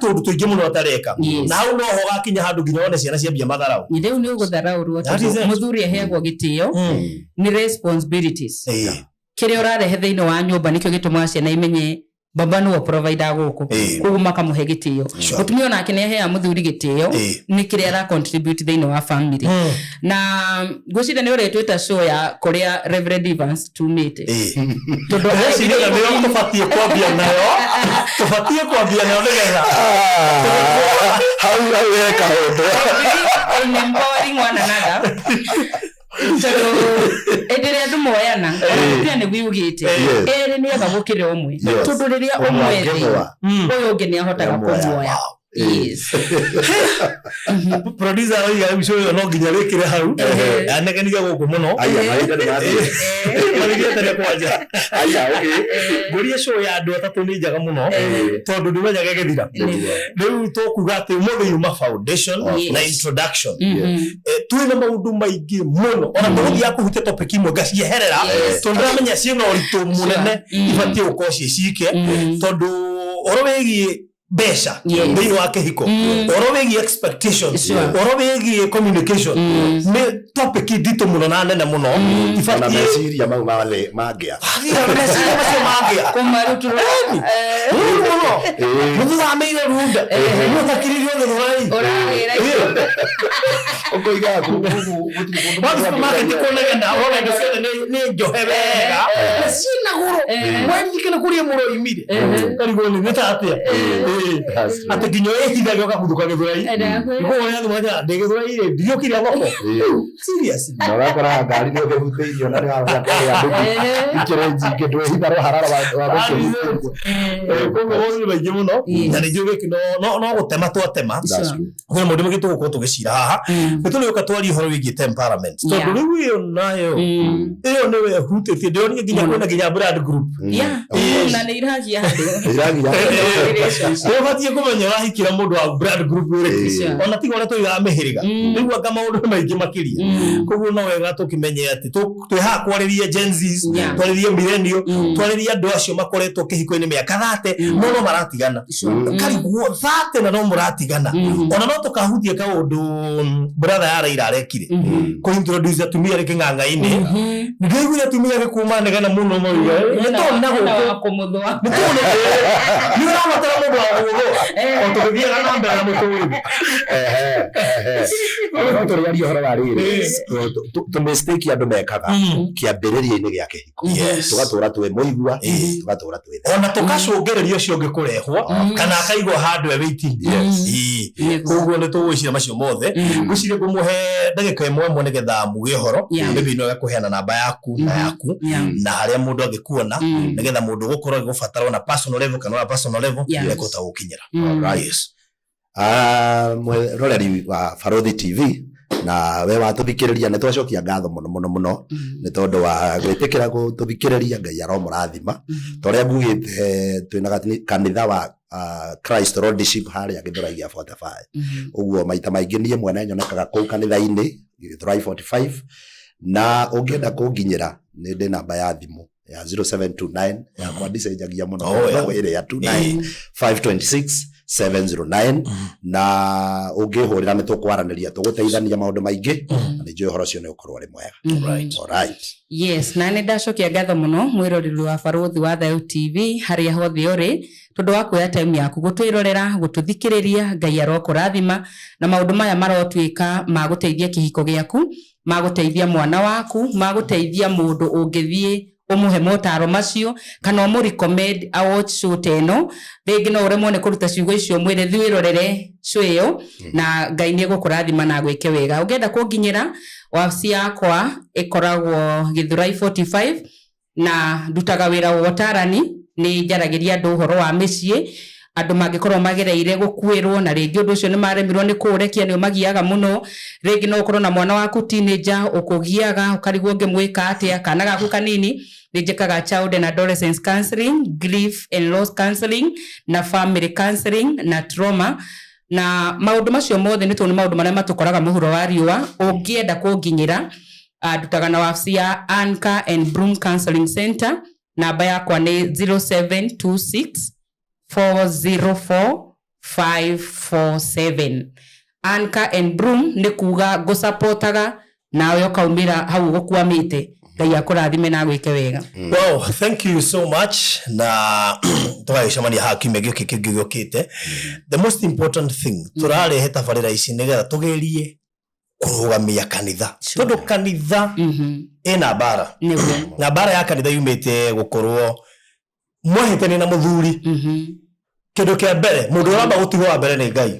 tũndũ tũingĩ mũno atareka. Na hau noho gakinya handũ nginya one ciana ciambia matharau. Rĩu nĩ ũgũtharaũrwo. That is Tondũ it. mũthuri aheagwo gĩtĩo nĩ responsibilities kĩrĩa ũrarehe thĩinĩ wa nyũmba, nĩkĩo gĩtũmaga ciana imenye baba nĩwe provider gũkũ. Koguo makamũhe gĩtĩo. Mũtumia onake nĩ aheaga mũthuri gĩtĩo nĩ kĩrĩa ara contribute thĩinĩ wa family. Na ngwĩciria nĩ ũrĩtwĩta show ya kũrĩa Reverend Evans tumĩte, tondũ Ndĩreciria na nĩyo tũbatiĩ kwambia nayo, tũbatiĩ kwambia nayo nĩgetha Hau hau he kaũndũ. In empowering one another, tondũ hĩndĩ ĩrĩa andũ moyana, ona nĩguo yugĩte, erĩ nĩ ega gũkĩra ũmwe, tondũ rĩrĩa Ũmwe ũmwe thĩ, angĩgũa, ũyũ ũngĩ nĩ ahotaga Nĩamuoya. kũmuoya. Yes. Producer aroiga rĩu show ĩyo no nginya wĩkĩre hau, anegenire gũkũ mũno. Aya, mahinda nĩ mathiĩ. Marigĩte nĩ kwanja. Aya, okay. Ngũrie, show ya andũ atatũ nĩ njega mũno, tondũ ndũmenyaga ĩgĩthira. Rĩu tũkuga atĩ ũmũthĩ yuma foundation na introduction. Twĩna maũndũ maingĩ mũno, ona tũgũthiaga kũhutia topic imwe ngacieherera, tondũ ndĩramenya ciĩna ũritũ mũnene, ibatiĩ gũkorwo ciĩ cike, tondũ ũhoro wĩgiĩ mbeca thĩinĩ wa kĩhiko, ũhoro wĩgiĩ expectations, ũhoro wĩgiĩ communication, nĩ topic nditũ mũno na nene mũno. Ona Ibatiĩ meciria mau mangĩa. Meciria macio mangĩa Kũmarutũrũra. Rĩu mũno mũthuramĩire runda mũthakiririo gĩthũrai. Ũragĩra. Ũkoiga gũtirĩ kũndũ. Wa supermarket kũnegena, ũrona indo ciothe nĩ njohe wega na ciĩna goro, waririkana kũrĩa mũroimire, ũkarigwo nĩ ta atĩa. That's true. Atĩ nginya ĩhithage ũkaguthũka gĩthũrai. Nĩguo ũrĩa andũ manjĩra ndĩ gĩthũrai rĩ, ndiokire thoko. Serious. Na ũgakora ngari nĩ ũkĩhutĩirio na nĩ wamenya kũrĩa nduthi ikĩrĩ njingĩ, ndwĩhitha rũhararo wa gũkĩhutĩrio. Koguo maũndũ nĩ maingĩ mũno, Yes. na nĩ njũĩ gĩkĩ no gũtema twatema. That's true. Kwĩna maũndũ maingĩ tũgũkorwo tũgĩcira haha. Nĩ tũrĩũka twarie ũhoro wĩgiĩ temperament, tondũ rĩu ĩyo nayo, ĩyo nĩyo ĩhutĩtie, ndĩronire nginya kwĩna nginya brand group. Yeah. Na nĩ iragia andũ. Iragia. Relationship. Nĩ ũbatiĩ kũmenya ũrahikĩra mũndũ wa brand group ĩrĩkũ, ona tiga ũrĩa tũigaga mĩhĩrĩga. Rĩu anga maũndũ nĩ maingĩ makĩria. Koguo no wega tũkĩmenye atĩ twĩ haha kwarĩria Gen Zs, twarĩrie millennial, twarĩrie andũ acio makoretwo kĩhiko-inĩ mĩaka 30, no no maratwĩra. mũratigana. Ũkarigwo 30 na no mũratigana. Ona no tũkahutie kaũndũ brother ya Raila arekire kũ introduce atumia rĩ kĩng'ang'a-inĩ. Nĩndaiguire atumia gĩkuma negena mũno mauga nĩ tondũ na gũkũ Kũmũthũa. Nĩ tondũ nĩ ũrabatara mũndũ wa gũgũthũa o tũgĩthiaga na mbere na mũtũrĩre. No tũrĩaria ũhoro wa rĩrĩ, tũ mistake andũ mekaga kĩambĩrĩria-inĩ gĩa kĩhiko, tũgatũra twĩ mũigua, tũgatũra twĩ ona tũkacũngĩrĩria ũcio ũngĩ kũrehwo kana akaigwo handũ e waiting. Ĩĩ. Koguo nĩ tũgwĩciria macio mothe. Ngwĩciria ngũmũhe ndagĩka ĩmwe ĩmwe nĩgetha muge ũhoro. Maybe no kũheana namba yaku na yaku na harĩa mũndũ angĩkuona, nĩgetha mũndũ ũgũkorwo agĩgũbatara ona personal level kana ona personal level nĩekũhota gũkinyĩra. Alright. Yes. Ah, mwĩroreri wa Barothi TV na we watũthikĩrĩria, nĩ twacokia ngatho mũno mũno mũno nĩ tondũ wa gwĩtĩkĩra gũtũthikĩrĩria. Ngai aromũrathima. Ta ũrĩa ngugĩte, twĩna kanitha wa Christ Lordship harĩa Gĩthũrai gĩa 45. Ũguo maita maingĩ niĩ mwene nyonekaga kũu kanitha-inĩ Gĩthũrai 45, na ũngĩenda kũnginyĩra nĩ ndĩ namba ya thimũ ya 0729, yakwa ndicenjagia mũno, Oh, yeah. no ĩrĩa 29 526 709, na ũngĩhũrĩra nĩ tũkwaranĩria, tũgũteithania maũndũ maingĩ, na nĩ njũĩ ũhoro ũcio nĩ ũkorwo ũrĩ mwega. Alright. Yes, na nĩ ndacokia ngatho mũno mwĩroreri wa Barũthi wa Thayũ TV harĩa hothe ũrĩ, tondũ wa kuoya time yaku gũtwĩrorera, gũtũthikĩrĩria. Ngai arokũrathima na maũndũ maya marotuĩka ma gũteithia kĩhiko gĩaku, ma gũteithia mwana waku, ma gũteithia mũndũ ũngĩthiĩ ũmũhe motaro macio kana ũmũ recommend a watch show ta ĩno. Rĩngĩ no ũremwo nĩ kũruta ciugo icio, mwĩre thiĩ wĩrorere show ĩyo, na Ngai nĩ egũkũrathima na agwĩke wega. Ũngĩenda kũnginyĩra, wabici yakwa ĩkoragwo Gĩthũrai 45, na ndutaga wĩra wa ũtarani. Nĩ njaragĩria andũ ũhoro wa mĩciĩ, andũ mangĩkorwo magereire gũkuĩrwo na rĩngĩ ũndũ ũcio nĩ maremirwo nĩ kũũrekia, nĩ ũmagiaga mũno. Rĩngĩ no ũkorwo na mwana waku teenager ũkũgiaga, ũkarigwo ũngĩmwĩka atĩa, kana gaku kanini. Nĩ njĩkaga child and adolescence counseling, grief and loss counseling, na family counseling na trauma na maũndũ macio mothe, nĩ tondũ nĩ maũndũ marĩa matũkoraga mũhuro wa riũa. Ũngĩenda kũnginyĩra, ndutaga na wabici ya Anchor and Broom Counseling Center. Namba yakwa nĩ 0726 404 547. Anchor and Broom nĩ kuga ngũsapotaga nawe ũkaumĩra hau ũgũkwamĩte. Ngai akũrathime na agwĩke wega. Wow, thank you so much, na tũgagĩcemania haha kiumia gĩũkĩ kĩngĩ gĩũkĩte. The most important thing, tũrarehe tabarĩra ici nĩgetha tũgerie kũrũgamia kanitha, tondũ kanitha ĩna mbara, na mbara ya kanitha yumĩte gũkorwo mwahĩtania na mũthuri. Kĩndũ kĩa mbere mũndũ ũramba gũtigwo wa mbere nĩ Ngai.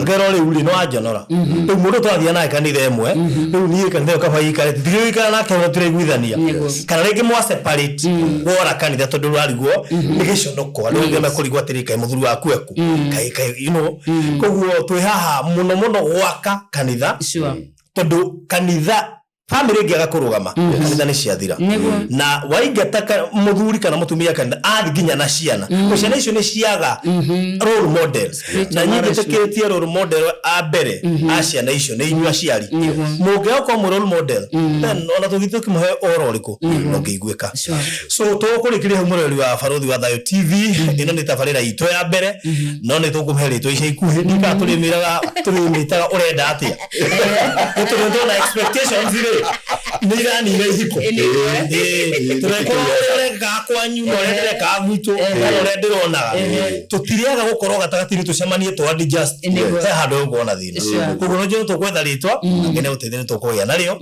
Akerwo rĩu rĩ, no anjonora rĩu mũndũ tũrathiĩ nake kanitha ĩmwe, rĩu niĩ kanitha ĩyo kaba ikare tũtigĩikara nake ũrĩa tũraiguithania, kana rĩngĩ mwa separate wora kanitha tondũ rwarigwo nĩ gĩconoko, andũ rĩngĩ mekũrigwo atĩrĩ, kaĩ mũthuri waku eku, kaĩ koguo twĩ haha mũno mũno gwaka kanitha, tondũ kanitha, family ĩngĩaga kũrũgama, kanitha nĩ ciathira. Na waingata mũthuri kana mũtumia kanitha, athi nginya na ciana, mm. Ciana icio nĩ ciaga role model, na niĩ njĩtĩkĩtie role model a mbere a ciana icio nĩ inyuĩ aciari. Mũngĩaga gũkorwo mwĩ role model, then ona tũgĩthiĩ tũkĩmũhe ũhoro ũrĩkũ ndũngĩiguĩka. So tũkũrĩkĩria hau, mũrori wa Barũthi wa Thayũ TV. Ĩno nĩ tabarĩra itũ ya mbere, no nĩ tũkũmũhe rĩtwa ica ikuhĩ. Ndikaga tũrĩmĩraga, tũrĩmĩtaga ũrenda atĩa, nĩ tondũ ndona expectations rĩ nĩ iranina ihiko. Tũrekorwo ũrĩa ũrekaga kwanyu na ũrĩa ndĩrekaga gwitũ kana ũrĩa ndĩronaga, tũtirĩaga gũkorwo gatagatĩ-inĩ, tũcemanie tũ adjust he handũ hegũkorwo na thĩna. Koguo no njũĩ tũkwetha rĩtwa na Ngai nĩagũteithia, nĩ tũkũgĩa narĩo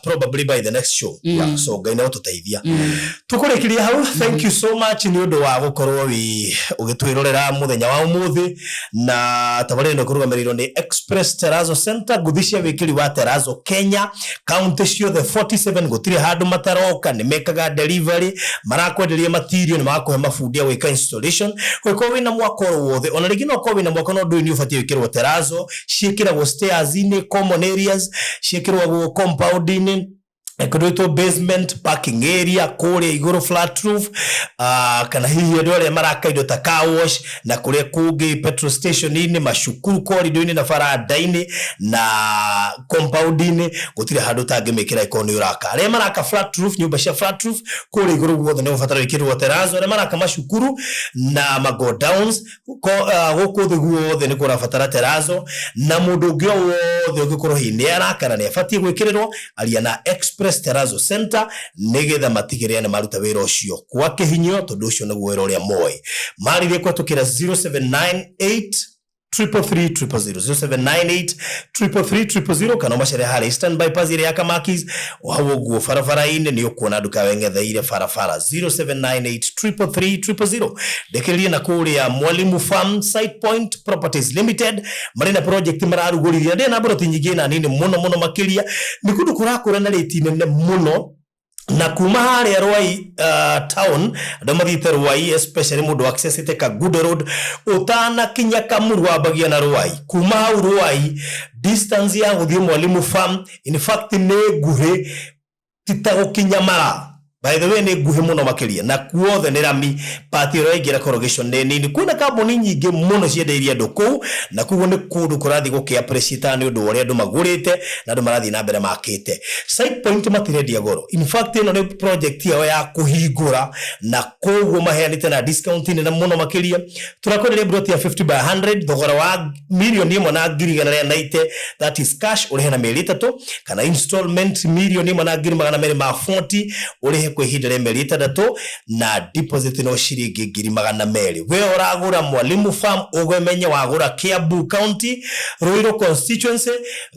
probably by the next show. So Ngai nĩagũtũteithia. Tũkũrĩkĩria hau. Thank you so much nĩ ũndũ wa gũkorwo wĩ ũgĩtwĩrorera mũthenya wa ũmũthĩ, na tabarĩra ĩno ĩkũrũgamĩrĩirwo nĩ Express Terrazzo Center, ngũthi cia wĩkĩri wa terrazzo Kenya, kaunti ciothe 47 gũtirĩ handũ mataroka. Nĩ mekaga delivery, marakwenderia material, nĩ marakũhe mabundi a gwĩka installation. Ũngĩkorwo wĩna mwako oro wothe, ona rĩngĩ no ũkorwo wĩna mwako no ndũĩ nĩ ũbatiĩ gwĩkĩrwo terrazzo, ciĩkĩragwo stairs-inĩ, common areas, ciĩkĩragwo compound-inĩ. Kũndũ basement parking area kũrĩa igũrũ flat roof, kana hihi andũ arĩa maraka indo ta car wash na kũrĩa kũngĩ petrol station-inĩ, macukuru corridor-inĩ na baranda-inĩ na compound-inĩ, gũtirĩ handũ ũtangĩmĩkĩra ĩkorwo nĩ ũraka. Arĩa maraka flat roof, nyũmba cia flat roof kũrĩa igũrũ guothe nĩ ũbatara wĩkĩrĩrwo terrazzo. Arĩa maraka macukuru na magodowns gũkũ thĩ guothe nĩ kũrabatara terrazzo, na mũndũ ũngĩ o wothe ũngĩkorwo hihi nĩ araka na nĩ abatiĩ gwĩkĩrĩrwo, aria na Express Terrazzo Center nĩgetha matigĩrĩre nĩ maruta wĩra ũcio kwa kĩhinyio, tondũ ũcio nĩguo wĩra ũrĩa moĩ. Marĩrie kũhetũkĩra 0798 333 000, 0798 333 000, kana ũmacere harĩa Eastern Bypass ĩrĩa ya Kamakis, o hau ũguo barabara-inĩ nĩ ũkuona nduka weng'etheire barabara. 0798 333 000. Ndĩkĩrĩrie na kũrĩa Mwalimu Farm, Site Point Properties Limited marĩ na project mararugũririe ndĩ na mburoti nyingĩ na nini mũno mũno makĩria. Nĩ kũndũ kũrakũra na rĩti nene mũno, na kuma harĩa Rwai town, andũ mathiĩte Rwai, especially mũndũ accessite Kangundo Road, ũtanakinya Kamuru wambagia na Rwai. Kuma hau Rwai, distance ya gũthiĩ Mwalimu Farm in fact nĩ nguhĩ, ti ta gũkinya mara. By the way, nĩ nguhĩ mũno makĩria, na kuothe nĩ rami. Pati ĩrĩa ĩingĩra corrugation nĩ nini. Kwĩna kambuni nyingĩ mũno ciendeirie andũ kũu, na koguo nĩ kũndũ kũrathiĩ gũkĩ appreciate nĩ ũndũ wa ũrĩa andũ magũrĩte na andũ marathiĩ na mbere makĩte. Site Point matirendia goro. In fact, ĩno nĩ project yao ya kũhingũra, na koguo maheanĩte na discount nene mũno makĩria. Tũrakwenderia broti ya 50 by 100 thogora wa 1,190,000, that is cash, ũrĩhe na mĩeri 3, kana installment 1,240,000 ũrĩhe kwa ihinda rĩa mĩeri 6, na deposit no ciringi 200,000. We ũragũra Mwalimu Farm, ũmenye wagũra Kiambu County, Ruiru constituency,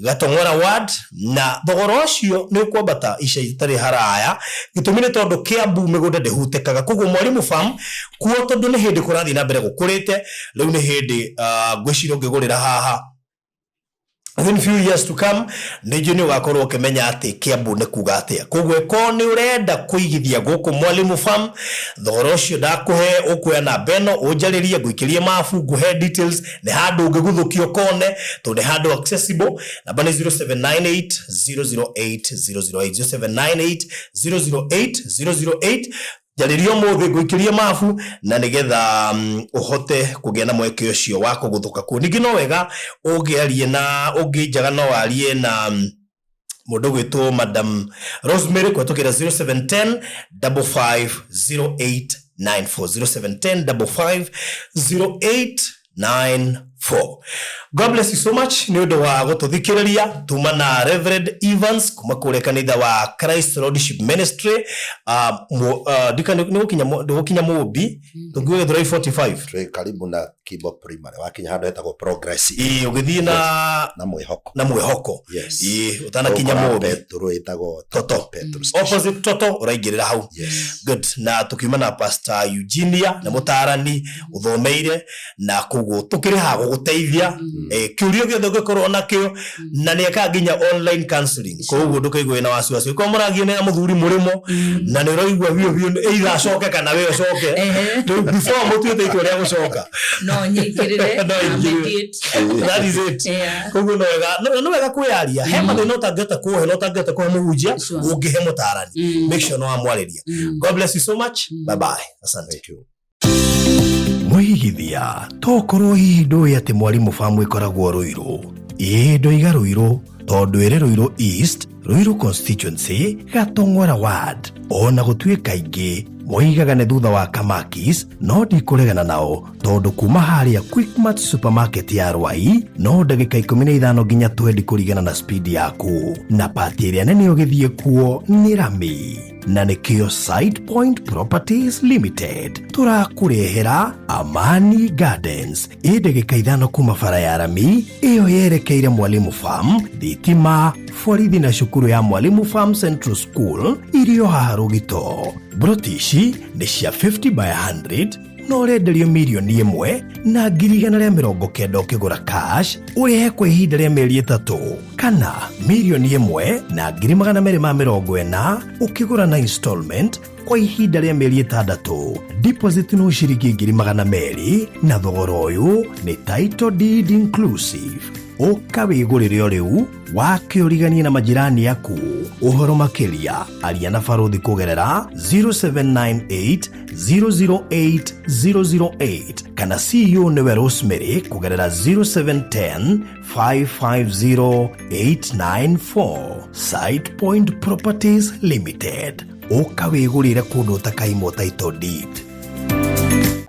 Gatong'ora ward, na thogora ũcio nĩ ũkwambata ica itarĩ haraya. Gĩtũmi nĩ tondũ Kiambu mĩgũnda ndĩhutĩkaga. Koguo Mwalimu Farm kuo, tondũ nĩ hĩndĩ kũrathiĩ na mbere gũkũrĩte, rĩu nĩ hĩndĩ ngwĩciria ũngĩgũrĩra haha, within few years to come nĩnjũ nĩ ũgakorwo ũkĩmenya atĩ Kiambu nĩ kuga atĩa. Koguo ĩkorwo nĩ ũrenda kũigithia gũkũ Mwalimu Farm, thogora ũcio ndakũhe, ũkuoya namba ĩno ũnjarĩrie, ngũikĩrie mabu, ngũhe details nĩ handũ ũngĩguthũkio kone, tondũ nĩ handũ accessible. Namba nĩ 0798 008 008, 0798 008 008. Njarĩria ũmũthĩ, ngũikĩrie mabu, na nĩgetha ũhote kũgĩa na mweke ũcio wa kũgũthũka kuo. Ningĩ no wega ũngĩarie na ũngĩnjaga, no warie na mũndũ ũgwĩtwo Madam Rosemary kũhetũkĩra 0710 55 0894, 0710 55 0894. God bless you so much nĩ ũndũ wa gũtũthikĩrĩria. Tuma na Reverend Evans kuma kũrĩa kanitha wa Christ Lordship Ministry, ndika nĩ gũkinya Mũmbi, tũngiuga Gĩthũrai 45. Twĩ karibu na Kibo Primary, wakinya handũ hetagwo Progress. Ĩĩ, ũgĩthiĩ na na Mwĩhoko. Na Mwĩhoko. Yes. Ĩĩ, ũtanakinya Ũgũkora Mũmbi. Petro ĩtagwo Toto. Petrol station. Opposite Toto ũraingĩrĩra hau. Yes. Good. Na tukiuma na Pastor Eugenia, na mũtarani ũthomeire, na koguo tũkĩrĩ haha gũgũteithia kĩũria gĩothe ũngĩkorwo nakĩo, na nĩ ekaga nginya online counseling. Koguo ndũkaigua wĩna wasiwasi ũkorwo mũragia na mũthuri mũrĩmo na nĩ ũraigua biũ biũ either acoke kana we ũcoke. Rĩu before mũtuĩte itua rĩa gũcoka, no nyingĩrĩre. No ingĩrĩre. That is it. Koguo no wega no wega kwĩyaria he mathĩna ũtangĩhota kũhe na ũtangĩhota kũhe mũhunjia, ũngĩhe mũtarani. Make sure no wamwarĩria. God bless you so much. Bye bye, asante. Thank you. Mwĩigithia tokorwo hihi ndũĩ atĩ Mwalimu Farm ĩkoragwo Rũirũ. Ĩĩ, ndoiga Rũirũ tondũ ĩrĩ Rũirũ East, Rũirũ constituency, Gatong'ora ward. Ona gũtuĩka aingĩ moigaga nĩ thutha wa Kamakis, no ndikũregana nao tondũ kuma harĩa Quickmart supermarket ya Rwai no ndagĩka 15 nginya 20 kũringana na speed yaku, na pati ĩrĩa nene ũgĩthiĩ kuo nĩ rami, na nĩkĩo Site Point Properties Limited tũrakũrehera Amani Gardens, ĩ ndagĩka 5 kuma bara ya rami ĩyo yerekeire Mwalimu Farm. Thitima, borithi na cukuru ya Mwalimu Farm Central School irio haha rũgito. Broti ici nĩ cia 50 by 100, no ũrenderio 1,190,000 ũkĩgũra cash, ũrĩhe kwa ihinda rĩa mĩeri 3, kana 1,240,000 ũkĩgũra na installment kwa ihinda rĩa mĩeri 6. Deposit no ciringi 200,000, na thogora ũyũ nĩ title deed inclusive. Ũka wĩgũrĩre o rĩu wake ũriganie na majirani aku. Ũhoro makĩria aria na Barũthi kũgerera 0798 008 008 kana CEO nĩwe Rosemary kũgerera 0710 550 894. Site Point Properties Limited. Ũka wĩgũrĩre kũndũ ũtakaimwo title deed.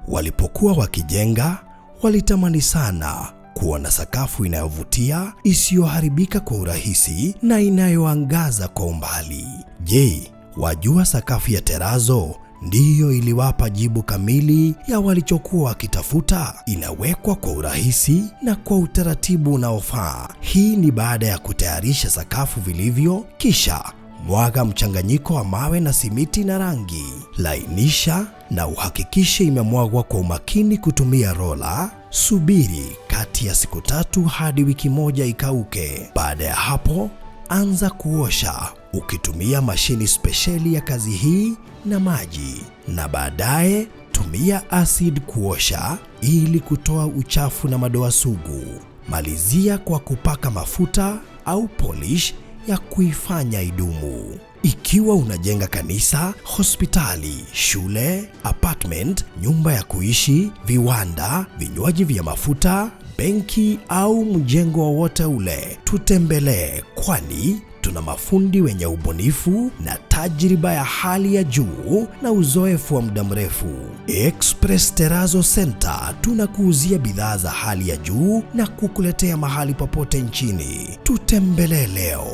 Walipokuwa wakijenga, walitamani sana kuwa na sakafu inayovutia, isiyoharibika kwa urahisi na inayoangaza kwa umbali. Je, wajua sakafu ya terazo ndiyo iliwapa jibu kamili ya walichokuwa wakitafuta? Inawekwa kwa urahisi na kwa utaratibu unaofaa. Hii ni baada ya kutayarisha sakafu vilivyo, kisha mwaga mchanganyiko wa mawe na simiti na rangi. Lainisha na uhakikishe imemwagwa kwa umakini kutumia rola. Subiri kati ya siku 3 hadi wiki 1 ikauke. Baada ya hapo, anza kuosha ukitumia mashini spesheli ya kazi hii na maji, na baadaye tumia acid kuosha ili kutoa uchafu na madoa sugu. Malizia kwa kupaka mafuta au polish ya kuifanya idumu. Ikiwa unajenga kanisa, hospitali, shule, apartment, nyumba ya kuishi, viwanda, vinywaji vya mafuta, benki au mjengo wowote ule, tutembelee, kwani tuna mafundi wenye ubunifu na tajriba ya hali ya juu na uzoefu wa muda mrefu. Express Terrazzo Center tunakuuzia bidhaa za hali ya juu na kukuletea mahali popote nchini. Tutembelee leo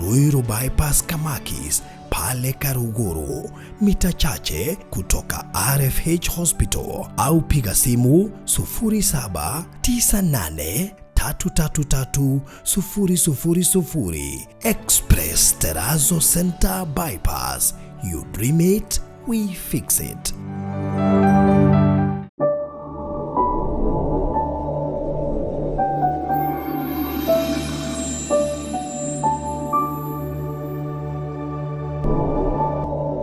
Ruiru Bypass Kamakis pale Karuguru, mita chache kutoka RFH Hospital, au piga simu 0798 333 000. Express Terrazzo Center Bypass. You dream it, we fix it.